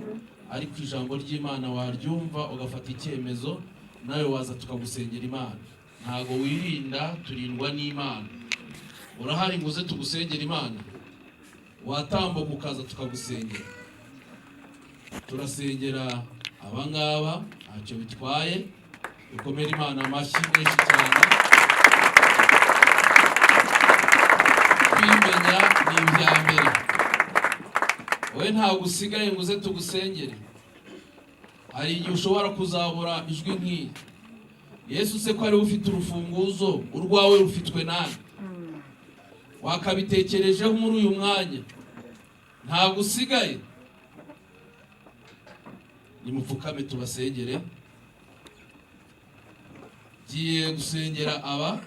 ariko ijambo ry'Imana waryumva ugafata icyemezo, nawe waza tukagusengera Imana. Ntago wirinda, turindwa n'Imana. Urahari ngo uze tugusengera Imana? Watambuka ukaza tukagusengera. Turasengera abangaba, ntacyo bitwaye. Dukomere Imana amashyi menshi cyane. Kwimenya ni ibya mbere. Wowe ntabwo usigaye ngo uze tugusengere. Hari igihe ushobora kuzabura ijwi nk'iyi. Yesu se ko ariwe ufite urufunguzo, urwawe rufitwe nande? Wakabitekerejeho muri uyu mwanya? Ntabwo usigaye. Nimupfukame tubasengere. Giye gusengera aba,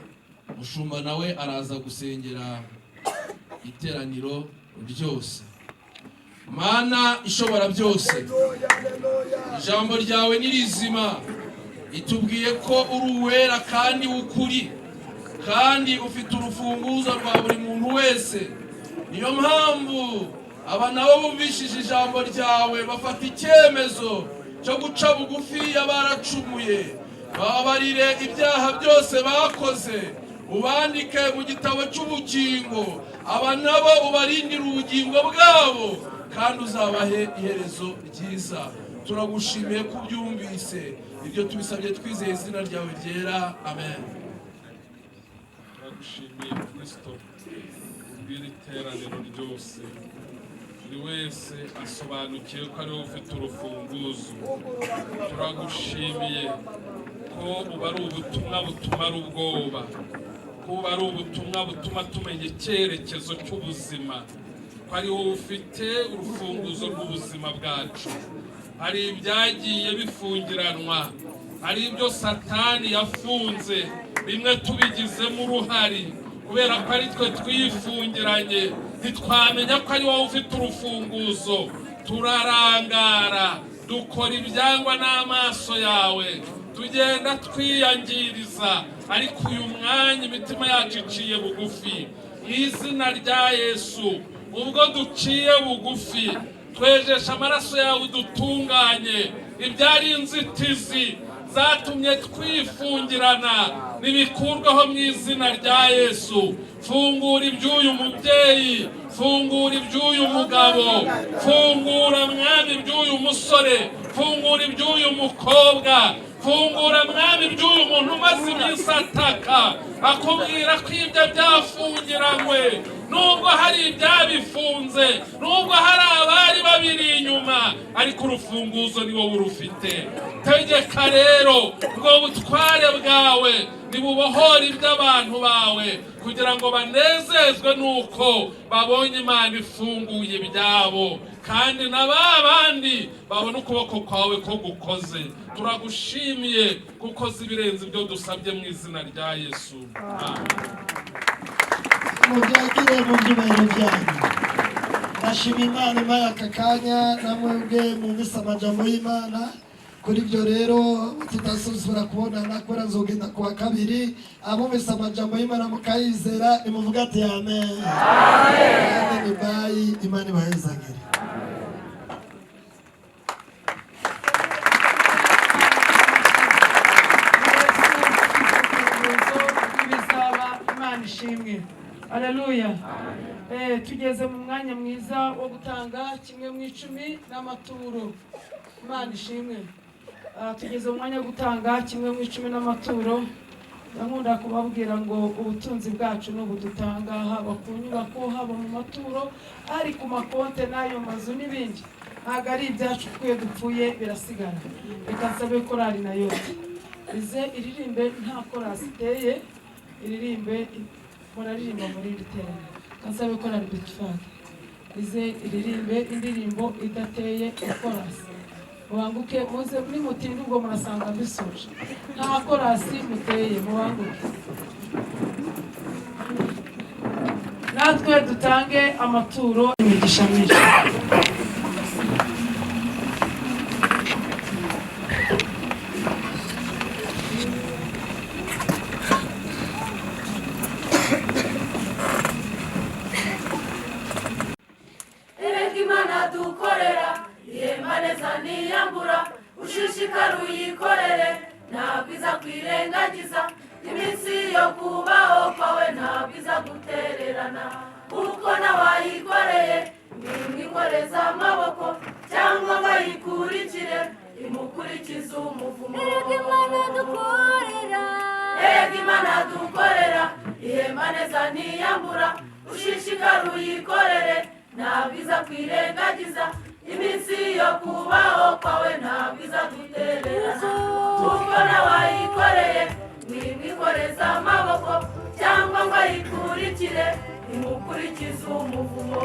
mushumba nawe araza gusengera iteraniro ryose. Mana ishobora byose, ijambo ryawe ni rizima, itubwiye ko uri uwera kandi w'ukuri, kandi ufite urufunguzo rwa buri muntu wese. Niyo mpamvu aba nabo bumvishije ijambo ryawe bafata icyemezo cyo guca bugufi y'abaracumuye. Babarire ibyaha byose bakoze, ubandike mu gitabo cy'ubugingo. Aba nabo ubarindire ubugingo bwabo, kandi uzabahe iherezo ryiza. Turagushimiye ko ubyumvise. Ibyo tubisabye twizeye izina ryawe ryera, amen. Turagushimiye Kristo ubwira iteraniro ryose, buri wese asobanukiwe ko ariwe ufite urufunguzo. Turagushimiye ko uba ari ubutumwa butumara ubwoba, ko uba ari ubutumwa butuma tumenya icyerekezo cy'ubuzima, ko ari wowe ufite urufunguzo rw'ubuzima bwacu. Hari ibyagiye bifungiranwa, hari ibyo Satani yafunze, bimwe tubigizemo uruhari kubera ko ari twe twifungiranye, ntitwamenya ko ari wowe ufite urufunguzo. Turarangara, dukora ibyangwa n'amaso yawe, tugenda twiyangiriza, ariko uyu mwanya imitima yacu iciye bugufi. Mu izina rya Yesu, ubwo duciye bugufi, twejesha amaraso yawe udutunganye. Ibyari inzitizi zatumye twifungirana nibikurwaho mu izina rya Yesu. Fungura iby'uyu mubyeyi, fungura iby'uyu mugabo, fungura Mwami iby'uyu musore, fungura iby'uyu mukobwa, fungura Mwami iby'uyu muntu umaze iminsi ataka akubwira ko ibyo byafungiranywe. Nubwo hari ibyabifunze, nubwo hari abari babiri inyuma, ariko urufunguzo ni wowe urufite. Tegeka rero ubwo butware bwawe nibubohore iby'abantu bawe, kugira ngo banezezwe nuko babonye Imana ifunguye ibyabo, kandi na ba bandi babona ukuboko kwawe ko gukoze. Turagushimiye kuko uzi ibirenze ibyo dusabye mu izina rya Yesu. Amen. Mubyakire mu byubahiro byanyu. Ndashima Imana impaye aka kanya, namwe ubwe mwumvise amajambo y'Imana. Kuri ibyo rero tutazosubira kubonana, kubera nzogenda kuwa kabiri. Abumvise amajambo y'Imana mukayizera, nimuvuga ati amen. Amen. Bye. Imana ibahezagire. Ibizaba, Imana ishimwe. Aleluya. Tugeze mu mwanya mwiza wo gutanga kimwe mu icumi n'amaturo. Imana ishimwe. Tugeze mu mwanya wo gutanga kimwe mu icumi n'amaturo. Ndakunda kubabwira ngo ubutunzi bwacu ni ubudutanga, haba ku nyubako, haba mu maturo, ari ku makonte n'ayo mazu n'ibindi. Ntabwo ari ibyacu, kuko iyo dupfuye birasigara. Reka nsabe korali nayo Ize iririmbe nta korasi iteye, iririmbe muraririmba muri iri teraniro. Kansabe korali Betifage ize iririmbe indirimbo idateye ikorasi. Mubanguke muze, nimutinda ubwo murasanga mbisoje. Nta korasi muteye, mubanguke. Natwe dutange amaturo, imigisha myinshi. Erega Imana dukorera ihemba neza ntiyambura, ushishikare uyikorere ntabwo iza kwirengagiza. Iminsi yo kubaho kwawe ntabwo iza gutererana, kuko n'abayikoreye nimwikoreza amaboko cyangwa bayikurikire imukurikize umuvumo. Erega Imana dukorera, Erega Imana dukorera ihemba neza ntiyambura, ushishikare uyikorere ntabwo iza kwirengagiza. Iminsi yo kubaho kwawe ntabwo iza gutererana, kuko n'abayikoreye nimwikoreza amaboko cyangwa ngo ayikurikire imukurikize umuvumo.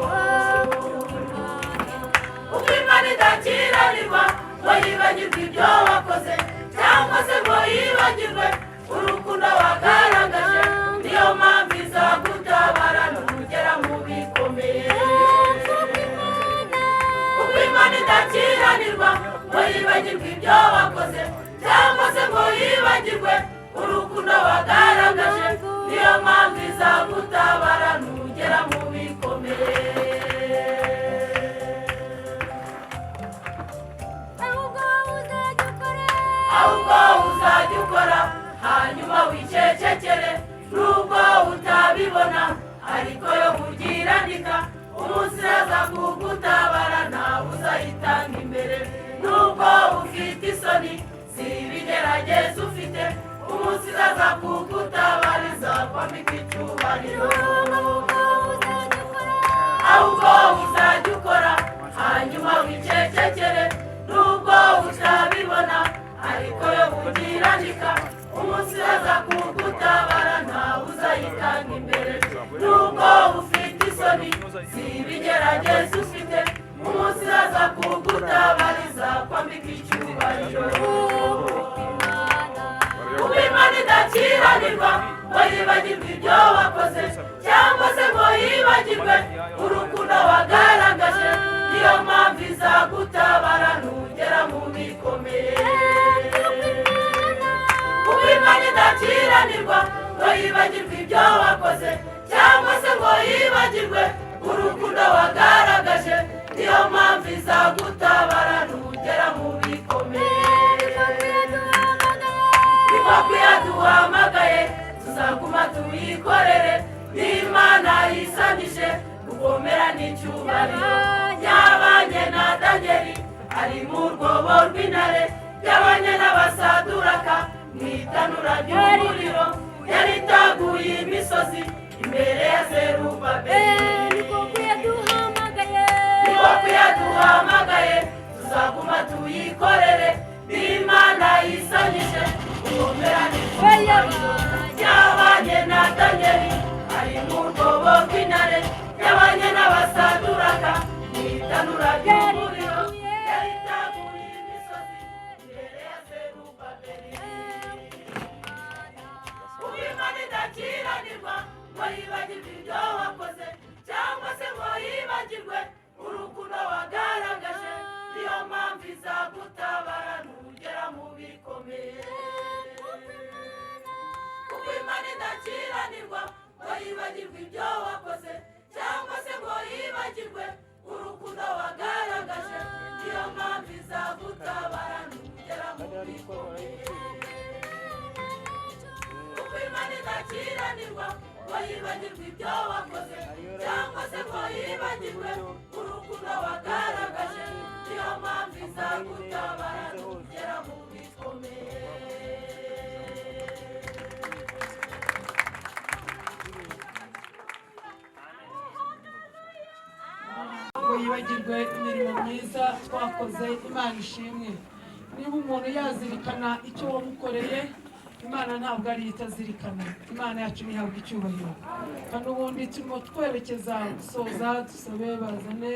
Uko Imana idakiranirwa ngo yibagirwe ibyo wakoze, cyangwa se ngo yibagirwe urukundo wagaragaje, niyo mpamvu izagutabara nugera mu bikomeye. Uko Imana idakiranirwa ngo yibagirwe ibyo wakoze, cyangwa se ngo yibagirwe urukundo wagaragaje, niyo mpamvu izagutabara nugera mu bikomeye. Ahubwo uzajya ukora, Ahubwo uzajya ukora hanyuma wicecekere, nubwo utabibona ariko yo kubyirandika. Umunsi iraza kugutabara ntawe uzayitanga imbere, nubwo ufite isoni zibigerageza ufite, umunsi iraza kugutabara izakwambika icyubahiro. Ahubwo uzajya ukora, Ahubwo uzajya ukora hanyuma wicecekere, nubwo utabibona ariko yo kugirandika. Umunsi iraza kugutabara ntawe uzayitanga imbere, nubwo ufite isoni zibigerageza ufite, umunsi iraza kugutabara izakwambika icyubahiro. Kuko Imana idakiranirwa ngo yibagirwe ibyo wakoze, cyangwa se ngo yibagirwe urukundo wagaragaje, niyo mpamvu izagutabara nugera mu bikomeye. Kuko Imana idakiranirwa ngo yibagirwe ibyo wakoze, cyangwa se ngo yibagirwe urukundo wagaragaje, niyo mpamvu izagutabara nugera mu bikomeye. Inkoko yaduhamagaye tuzaguma tuyikorere, n'Imana yisanyije gukomera n'icyubahiro. Yabanye na Danieli ari mu rwobo rw'intare, yabanye n'abasaduraka mu itanura ry'umuriro, yaritaguye imisozi imbere ya Zerubabeli. Inkoko yaduhamagaye, Inkoko yaduhamagaye tuzaguma tuyikorere, n'Imana yisanyije gukomera n'icyubahiro. Yabanye na Danieli ari mu rwobo rw'intare, yabanye n'abasaduraka mu itanura ry'umuriro, yaritaguye imisozi imbere ya Zerubabeli. Kuko Imana idakiranirwa ngo yibagirwe ibyo wakoze, cyangwa se ngo yibagirwe urukundo wagaragaje, niyo mpamvu izagutabara nugera mu bikomeye. Kuko Imana idakiranirwa ngo yibagirwe ibyo wakoze, cyangwa se ngo yibagirwe urukundo wagaragaje, niyo mpamvu izagutabara nugera mu bikomeye. Kuko Imana idakiranirwa ngo yibagirwe ibyo wakoze, cyangwa se ngo yibagirwe urukundo wagaragaje, niyo mpamvu izagutabara nugera mu bikomeye. Ngo yibagirwe imirimo myiza twakoze. Imana ishimwe. Niba umuntu yazirikana icyo wamukoreye, Imana ntabwo ari itazirikana. Imana yacu ntihabwa icyubahiro. Kandi ubundi turimo twerekeza gusoza, dusabe bazane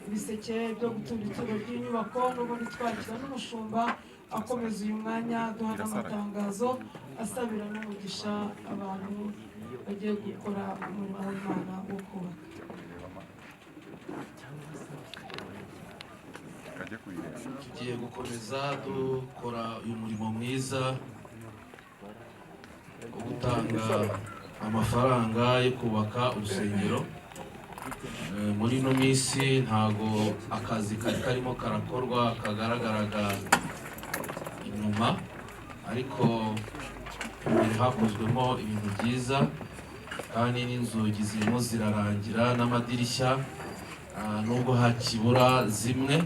ibiseke byo gutura ituro ry'inyubako, n'ubundi twakira n'umushumba akomeza uyu mwanya duha n'amatangazo, asabira n'umugisha abantu bagiye gukora umurimo w'Imana wo kubaka. Tugiye gukomeza dukora uyu murimo mwiza wo gutanga amafaranga yo kubaka urusengero. Muri ino minsi ntago akazi kari karimo karakorwa kagaragaraga inyuma, ariko imbere hakozwemo ibintu byiza, kandi n'inzugi zirimo zirarangira n'amadirishya, nubwo hakibura zimwe,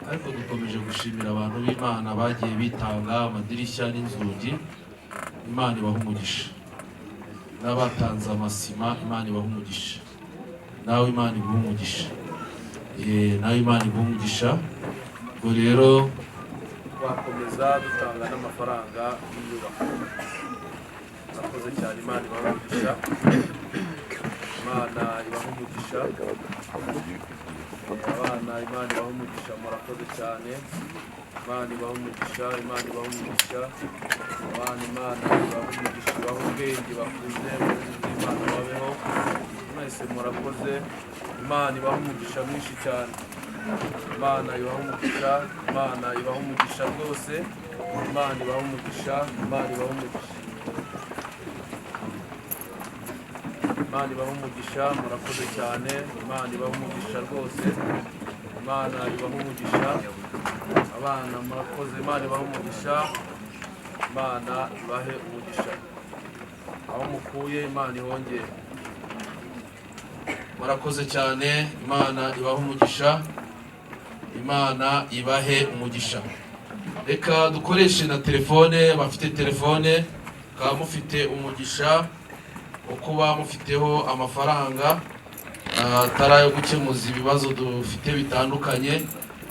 ariko dukomeje gushimira abantu b'Imana bagiye bitanga amadirishya n'inzugi. Imana ibaha umugisha. N'abatanze amasima, Imana ibaha umugisha. Nawe Imana iguha umugisha. Nawe Imana iguha umugisha. Ubwo rero twakomeza dutanga n'amafaranga y'inyubako. Murakoze cyane, Imana ibaha umugisha. Imana ibaha umugisha. Abana, Imana ibaha umugisha, murakoze cyane. Imana ibaha umugisha, Imana ibaha umugisha. Abana, Imana ibaha umugisha, ibaha ubwenge, bakuze mu nzu y'Imana babeho. Mwese murakoze, Imana ibaha umugisha mwinshi cyane. Imana ibaha umugisha, Imana ibaha umugisha rwose. Imana ibaha umugisha, Imana ibaha umugisha. Imana ibaha umugisha, murakoze cyane. Imana ibaha umugisha rwose. Imana ibaha umugisha. Abana murakoze, Imana ibaha umugisha. Imana ibahe umugisha. Aho mukuye Imana ihongere. Murakoze cyane, Imana ibahe umugisha. Imana ibahe umugisha. Reka dukoreshe na telefone, bafite telefone, mukaba mufite umugisha wo kuba mufiteho amafaranga atari ayo gukemuza ibibazo dufite bitandukanye,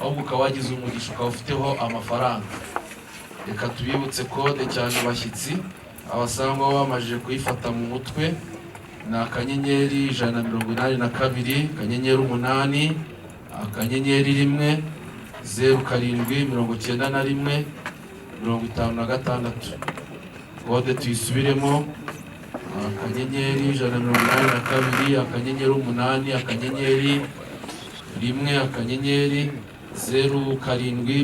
ahubwo ukaba wagize umugisha ukaba ufiteho amafaranga. Reka tubibutse kode cyane abashyitsi abasangwa bamajije kuyifata mu mutwe. Ni *182 *8 *1 0 7 91 56. Kode tuyisubiremo: *182 *8 *1 *0 7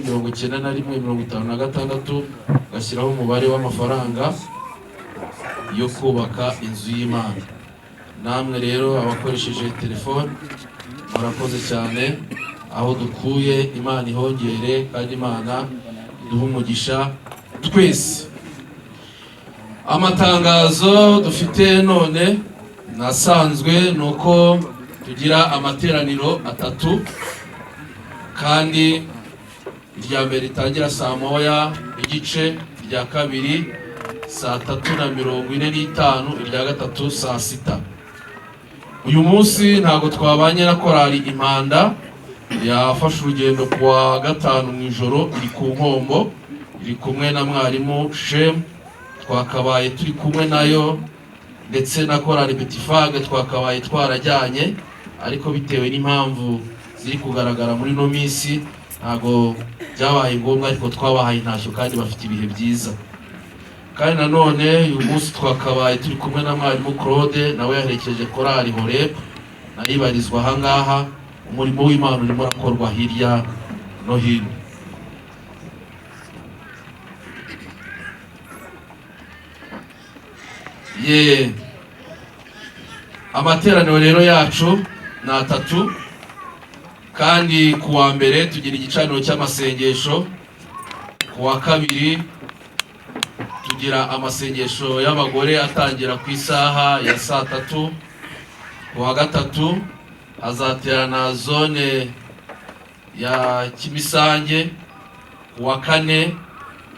91 56, ugashyiraho umubare w'amafaranga yo kubaka inzu y'Imana. Namwe rero abakoresheje telefone murakoze cyane. Aho dukuye Imana ihongere, kandi Imana iduhe umugisha twese. Amatangazo dufite none nasanzwe ni uko tugira amateraniro atatu, kandi irya mbere ritangira saa 1:30, irya kabiri saa 3:45, irya gatatu saa 6. Uyu munsi ntabwo twabanye na korali Impanda, yafashe urugendo kuwa gatanu mu ijoro, iri ku Nkombo, iri kumwe na mwarimu Shem, twakabaye turi kumwe nayo, ndetse na korali Betifage twakabaye twarajyanye, ariko bitewe n'impamvu ziri kugaragara muri no minsi ntabwo byabaye ngombwa, ariko twabahaye intashyo kandi bafite ibihe byiza. Kandi nanone uyu munsi twakabaye turi kumwe na mwarimu Claude, nawe yaherekeje korali Horeb, nayo ibarizwa aha ngaha. Umurimo w'Imana urimo urakorwa hirya no hino. Ye, amateraniro rero yacu ni atatu, kandi ku wa mbere tugira igicaniro cy'amasengesho, ku wa kabiri tugira amasengesho y'abagore atangira ku isaha ya saa 3, ku wa gatatu hazaterana zone ya Kimisange, ku wa kane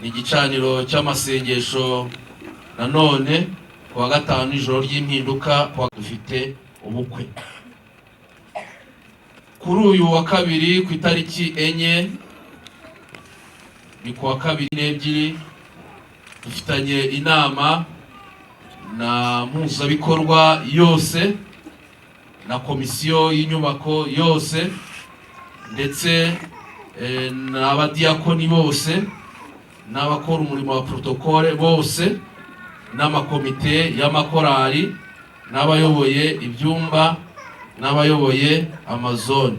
ni igicaniro cy'amasengesho nanone, ku wa gatanu ijoro ry'impinduka, ku wa dufite ubukwe. Kuri uyu wa kabiri ku itariki 4 ni kuwa kabiri n'ebyiri, dufitanye inama na mpuzabikorwa yose na komisiyo y'inyubako yose ndetse n'abadiyakoni bose n'abakora umurimo wa protokole bose n'amakomite y'amakorali n'abayoboye ibyumba n'abayoboye amazone.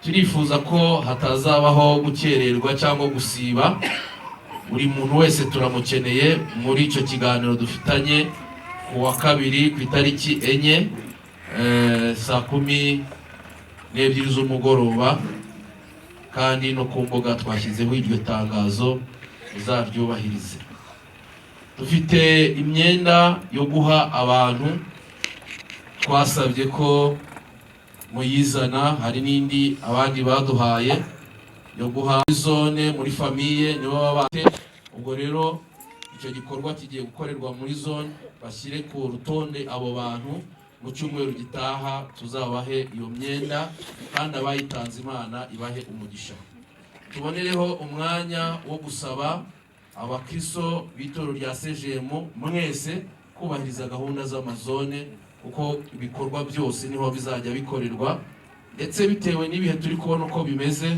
Turifuza ko hatazabaho gukererwa cyangwa gusiba. Buri muntu wese turamukeneye muri icyo kiganiro dufitanye ku wa kabiri ku itariki 4 saa 12 z'umugoroba, kandi no ku mbuga twashyizeho iryo tangazo, uzaryubahirize. Dufite imyenda yo guha abantu, twasabye ko muyizana, hari n'indi abandi baduhaye yo guha zone muri famiye nibo baba bafite. Ubwo rero icyo gikorwa kigiye gukorerwa muri zone, bashyire ku rutonde abo bantu, mu cyumweru gitaha tuzabahe iyo myenda, kandi abayitanze Imana ibahe umugisha. Tubonereho umwanya wo gusaba abakristo b'itorero rya CGM mwese kubahiriza gahunda z'amazone, kuko ibikorwa byose niho bizajya bikorerwa, ndetse bitewe n'ibihe turi kubona uko bimeze,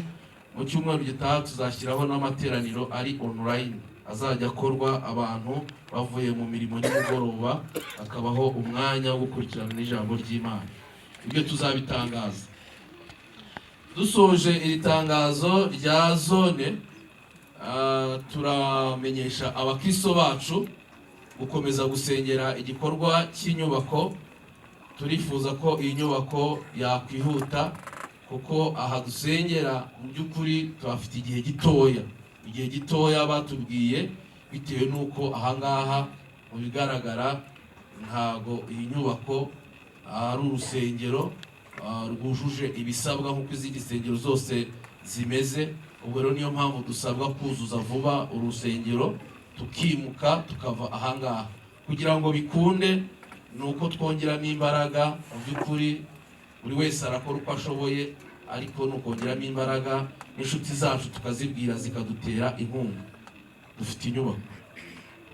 mu cyumweru gitaha tuzashyiraho n'amateraniro ari online azajya akorwa abantu bavuye mu mirimo nimugoroba, hakabaho umwanya wo gukurikirana n'ijambo ry'Imana. Ibyo tuzabitangaza. Dusoje iri tangazo rya zone, turamenyesha abakristo bacu gukomeza gusengera igikorwa cy'inyubako. Turifuza ko iyi nyubako yakwihuta, kuko aha dusengera mu by'ukuri tuhafite igihe gitoya, igihe gitoya batubwiye, bitewe n'uko ahangaha mu bigaragara ntago iyi nyubako ari urusengero rwujuje ibisabwa nk'uko izindi nsengero zose zimeze. Ubwo rero niyo mpamvu dusabwa kuzuza vuba urusengero, tukimuka tukava ahangaha. Kugira ngo bikunde ni uko twongeramo imbaraga. Mu by'ukuri buri wese arakora uko ashoboye, ariko ni ukongeramo imbaraga n'inshuti zacu tukazibwira zikadutera inkunga. Dufite inyubako.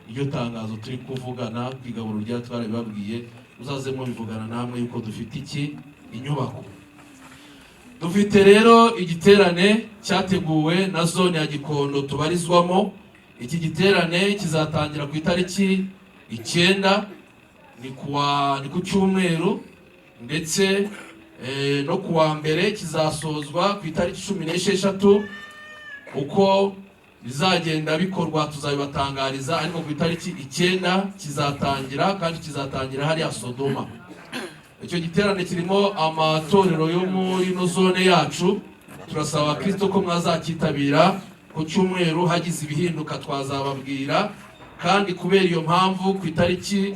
Iryo tangazo turi kuvugana ku igaburo rya twarabibabwiye, uzaze mubivugana namwe yuko dufite iki inyubako. Dufite rero igiterane cyateguwe na zone ya Gikondo tubarizwamo. Iki giterane kizatangira ku itariki 9, ni ku cyumweru, ndetse no kuwa mbere kizasozwa ku itariki 16. Uko bizagenda bikorwa tuzabibatangariza, ariko ku itariki 9 kizatangira, kandi kizatangira hariya Sodoma. Icyo giterane kirimo amatorero yo muri ino zone yacu. Turasaba Kristo ko mwazakitabira ku cyumweru, hagize ibihinduka twazababwira. Kandi kubera iyo mpamvu ku itariki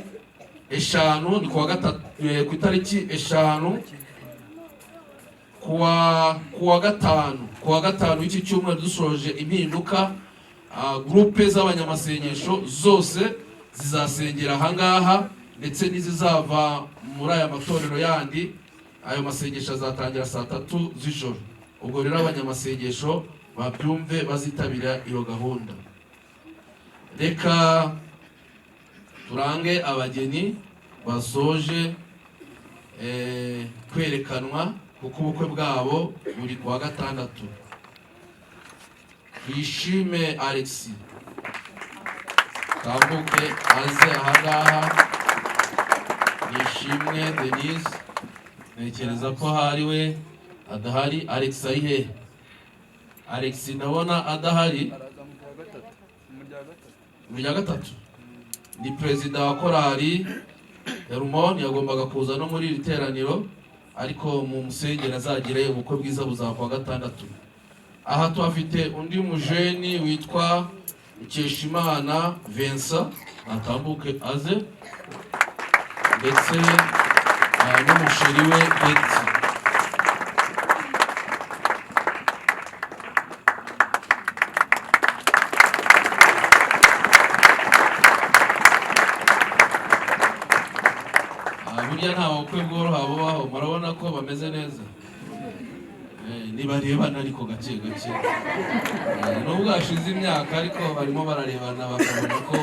5, ni kuwa gatatu, ku itariki 5 kuwa gatanu w'iki cyumweru dusoje impinduka, groupe z'abanyamasengesho zose zizasengera ahangaha, ndetse n'izizava muri aya matorero yandi. Ayo masengesho azatangira saa 3 z'ijoro. Ubwo rero abanyamasengesho babyumve, bazitabira iyo gahunda. Reka turange abageni basoje kwerekanwa, kuko ubukwe bwabo buri kuwa gatandatu. Twishime Alexis tambuke aze ahangaha. Nishimwe Denise, ntekereza ko hari we adahari. Alex ari he? Alex ndabona adahari. Mu rya gatatu ni perezida wa korali Hermon, yagombaga kuza no muri iri teraniro, ariko mu musengero azagire ubukwe bwiza buzaba gatandatu. Aha tuhafite undi mujeni witwa Mukeshimana Vincent, atambuke aze, ndetse n'umusheri we Betty. Burya nta bukwe bworoha bubaho, murabona ko bameze neza. Nibarebana ariko gake gake. Nubwo hashize imyaka ariko barimo bararebana bakabona ko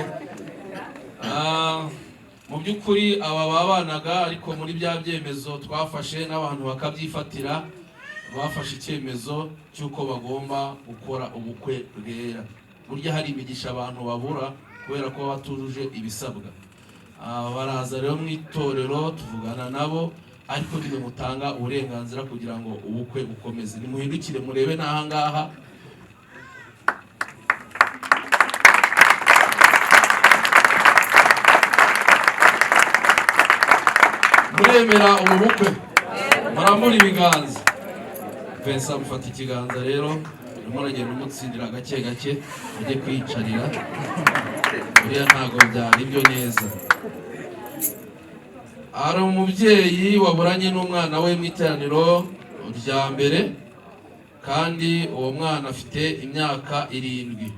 mu by'ukuri aba babanaga, ariko muri bya byemezo twafashe n'abantu bakabyifatira, bafashe icyemezo cy'uko bagomba gukora ubukwe bwera. Burya hari imigisha abantu babura kubera ko batujuje ibisabwa. Baraza rero mu itorero tuvugana nabo, ariko nimwe mutanga uburenganzira kugira ngo ubukwe bukomeze. Nimuhindukire murebe n'aha ngaha. Muremera ubu bukwe? Murambura ibiganza. Vincent mufata ikiganza rero, urimo uragenda umutsindira gake gake ujye kwiyicarira, buriya ntabwo byari byo neza. Hari umubyeyi waburanye n'umwana we mu iteraniro rya mbere, kandi uwo mwana afite imyaka 7.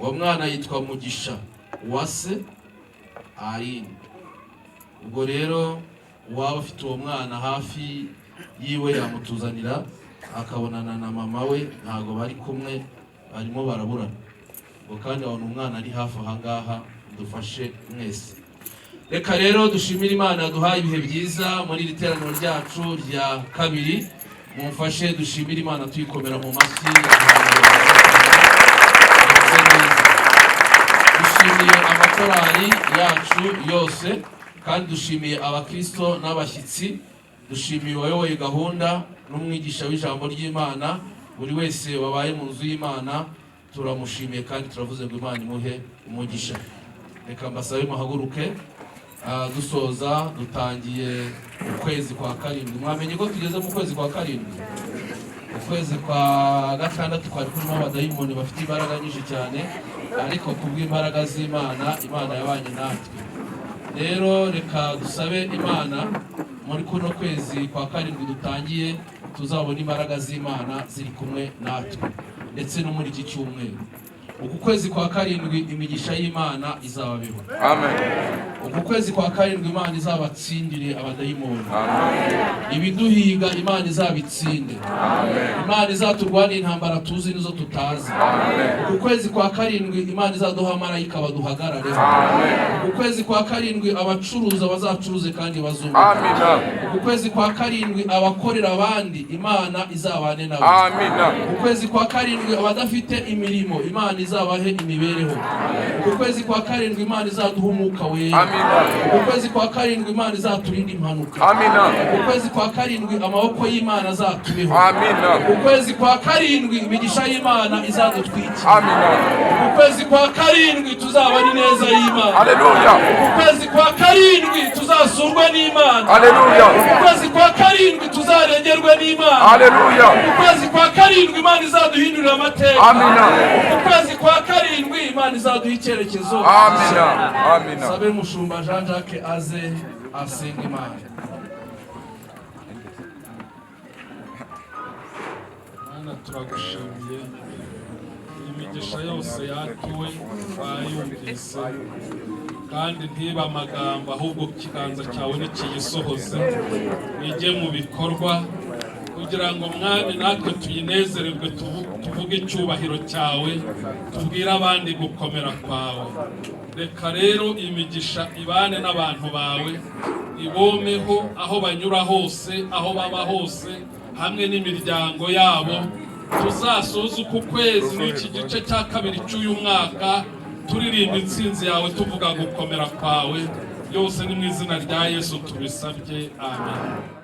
Uwo mwana yitwa Mugisha Uwase Aline. Ubwo rero uwaba afite uwo mwana hafi yiwe yamutuzanira akabonana na mama we, ntago bari kumwe, barimo baraburana. Ubwo kandi abona umwana ari hafi aha ngaha, dufashe mwese. Reka rero dushimire Imana yaduhaye ibihe byiza muri iri teraniro ryacu rya kabiri. Mumfashe dushimire Imana tuyikomera mu mashyi. Dushimiye amakorali yacu yose, kandi dushimiye abakristo n'abashyitsi, dushimiye uwayoboye gahunda n'umwigisha w'ijambo ry'Imana. Buri wese wabaye mu nzu y'Imana turamushimiye kandi turavuze ngo Imana imuhe umugisha. Reka mbasabe muhaguruke. Dusoza dutangiye ukwezi kwa 7. Mwamenye ko tugeze mu kwezi kwa 7. Ukwezi kwa 6 kwari kurimo abadayimoni bafite imbaraga nyinshi cyane, ariko kubw'imbaraga z'Imana, Imana yabanye natwe. Rero reka dusabe Imana muri kuno kwezi kwa 7 dutangiye tuzabona imbaraga z'Imana ziri kumwe natwe, ndetse no muri iki cyumweru. Uku kwezi kwa 7 imigisha y'Imana izababeho. Amen. Uku kwezi kwa 7 Imana izabatsindire abadayimoni. Amen. Ibiduhiga Imana izabitsinde. Amen. Imana izaturwanira intambara tuzi nizo tutazi. Amen. Uku kwezi kwa 7 Imana izaduha marayika baduhagarareho. Amen. Uku kwezi kwa 7 abacuruza bazacuruze kandi bazunguke. Amen. Uku kwezi kwa 7 abakorera abandi Imana izabane nabo. Amen. Uku kwezi kwa 7 abadafite imirimo Imana izabahe imibereho. Uku kwezi kwa 7 Imana izaduha umwuka wera. Amen. Uku kwezi kwa 7 Imana izaturinda impanuka. Amen. Uku kwezi kwa 7 amaboko y'Imana azatubeho. Amen. Uku kwezi kwa 7 imigisha y'Imana izadutwikira. Amen. Uku kwezi kwa 7 tuzaba ari neza y'Imana. Haleluya. Uku kwezi kwa 7 tuzasurwe n'Imana. Haleluya. Uku kwezi kwa 7 tuzarengerwe n'Imana. Haleluya. Uku kwezi kwa 7 Imana izaduhindurira amateka. Amen. Uku kwezi kwa 7 Imana izaduha icyerekezo. Amen. Amen. Sabe mushumba Jean Jacques aze asenga Imana. Mana turagushimiye imigisha yose yatuwe bayumvise, kandi ntiba amagambo ahubwo ikiganza cyawe nikiyisohoze ijye mu bikorwa, kugira ngo Mwami natwe tuyinezererwe, tuvuge icyubahiro cyawe, tubwire abandi gukomera kwawe. Reka rero imigisha ibane n'abantu bawe, ibomeho aho banyura hose, aho baba hose, hamwe n'imiryango yabo. Tuzasoza uku kwezi n'iki gice cya 2 cy'uyu mwaka turirimba intsinzi yawe, tuvuga gukomera kwawe. Byose ni mu izina rya Yesu tubisabye, amen.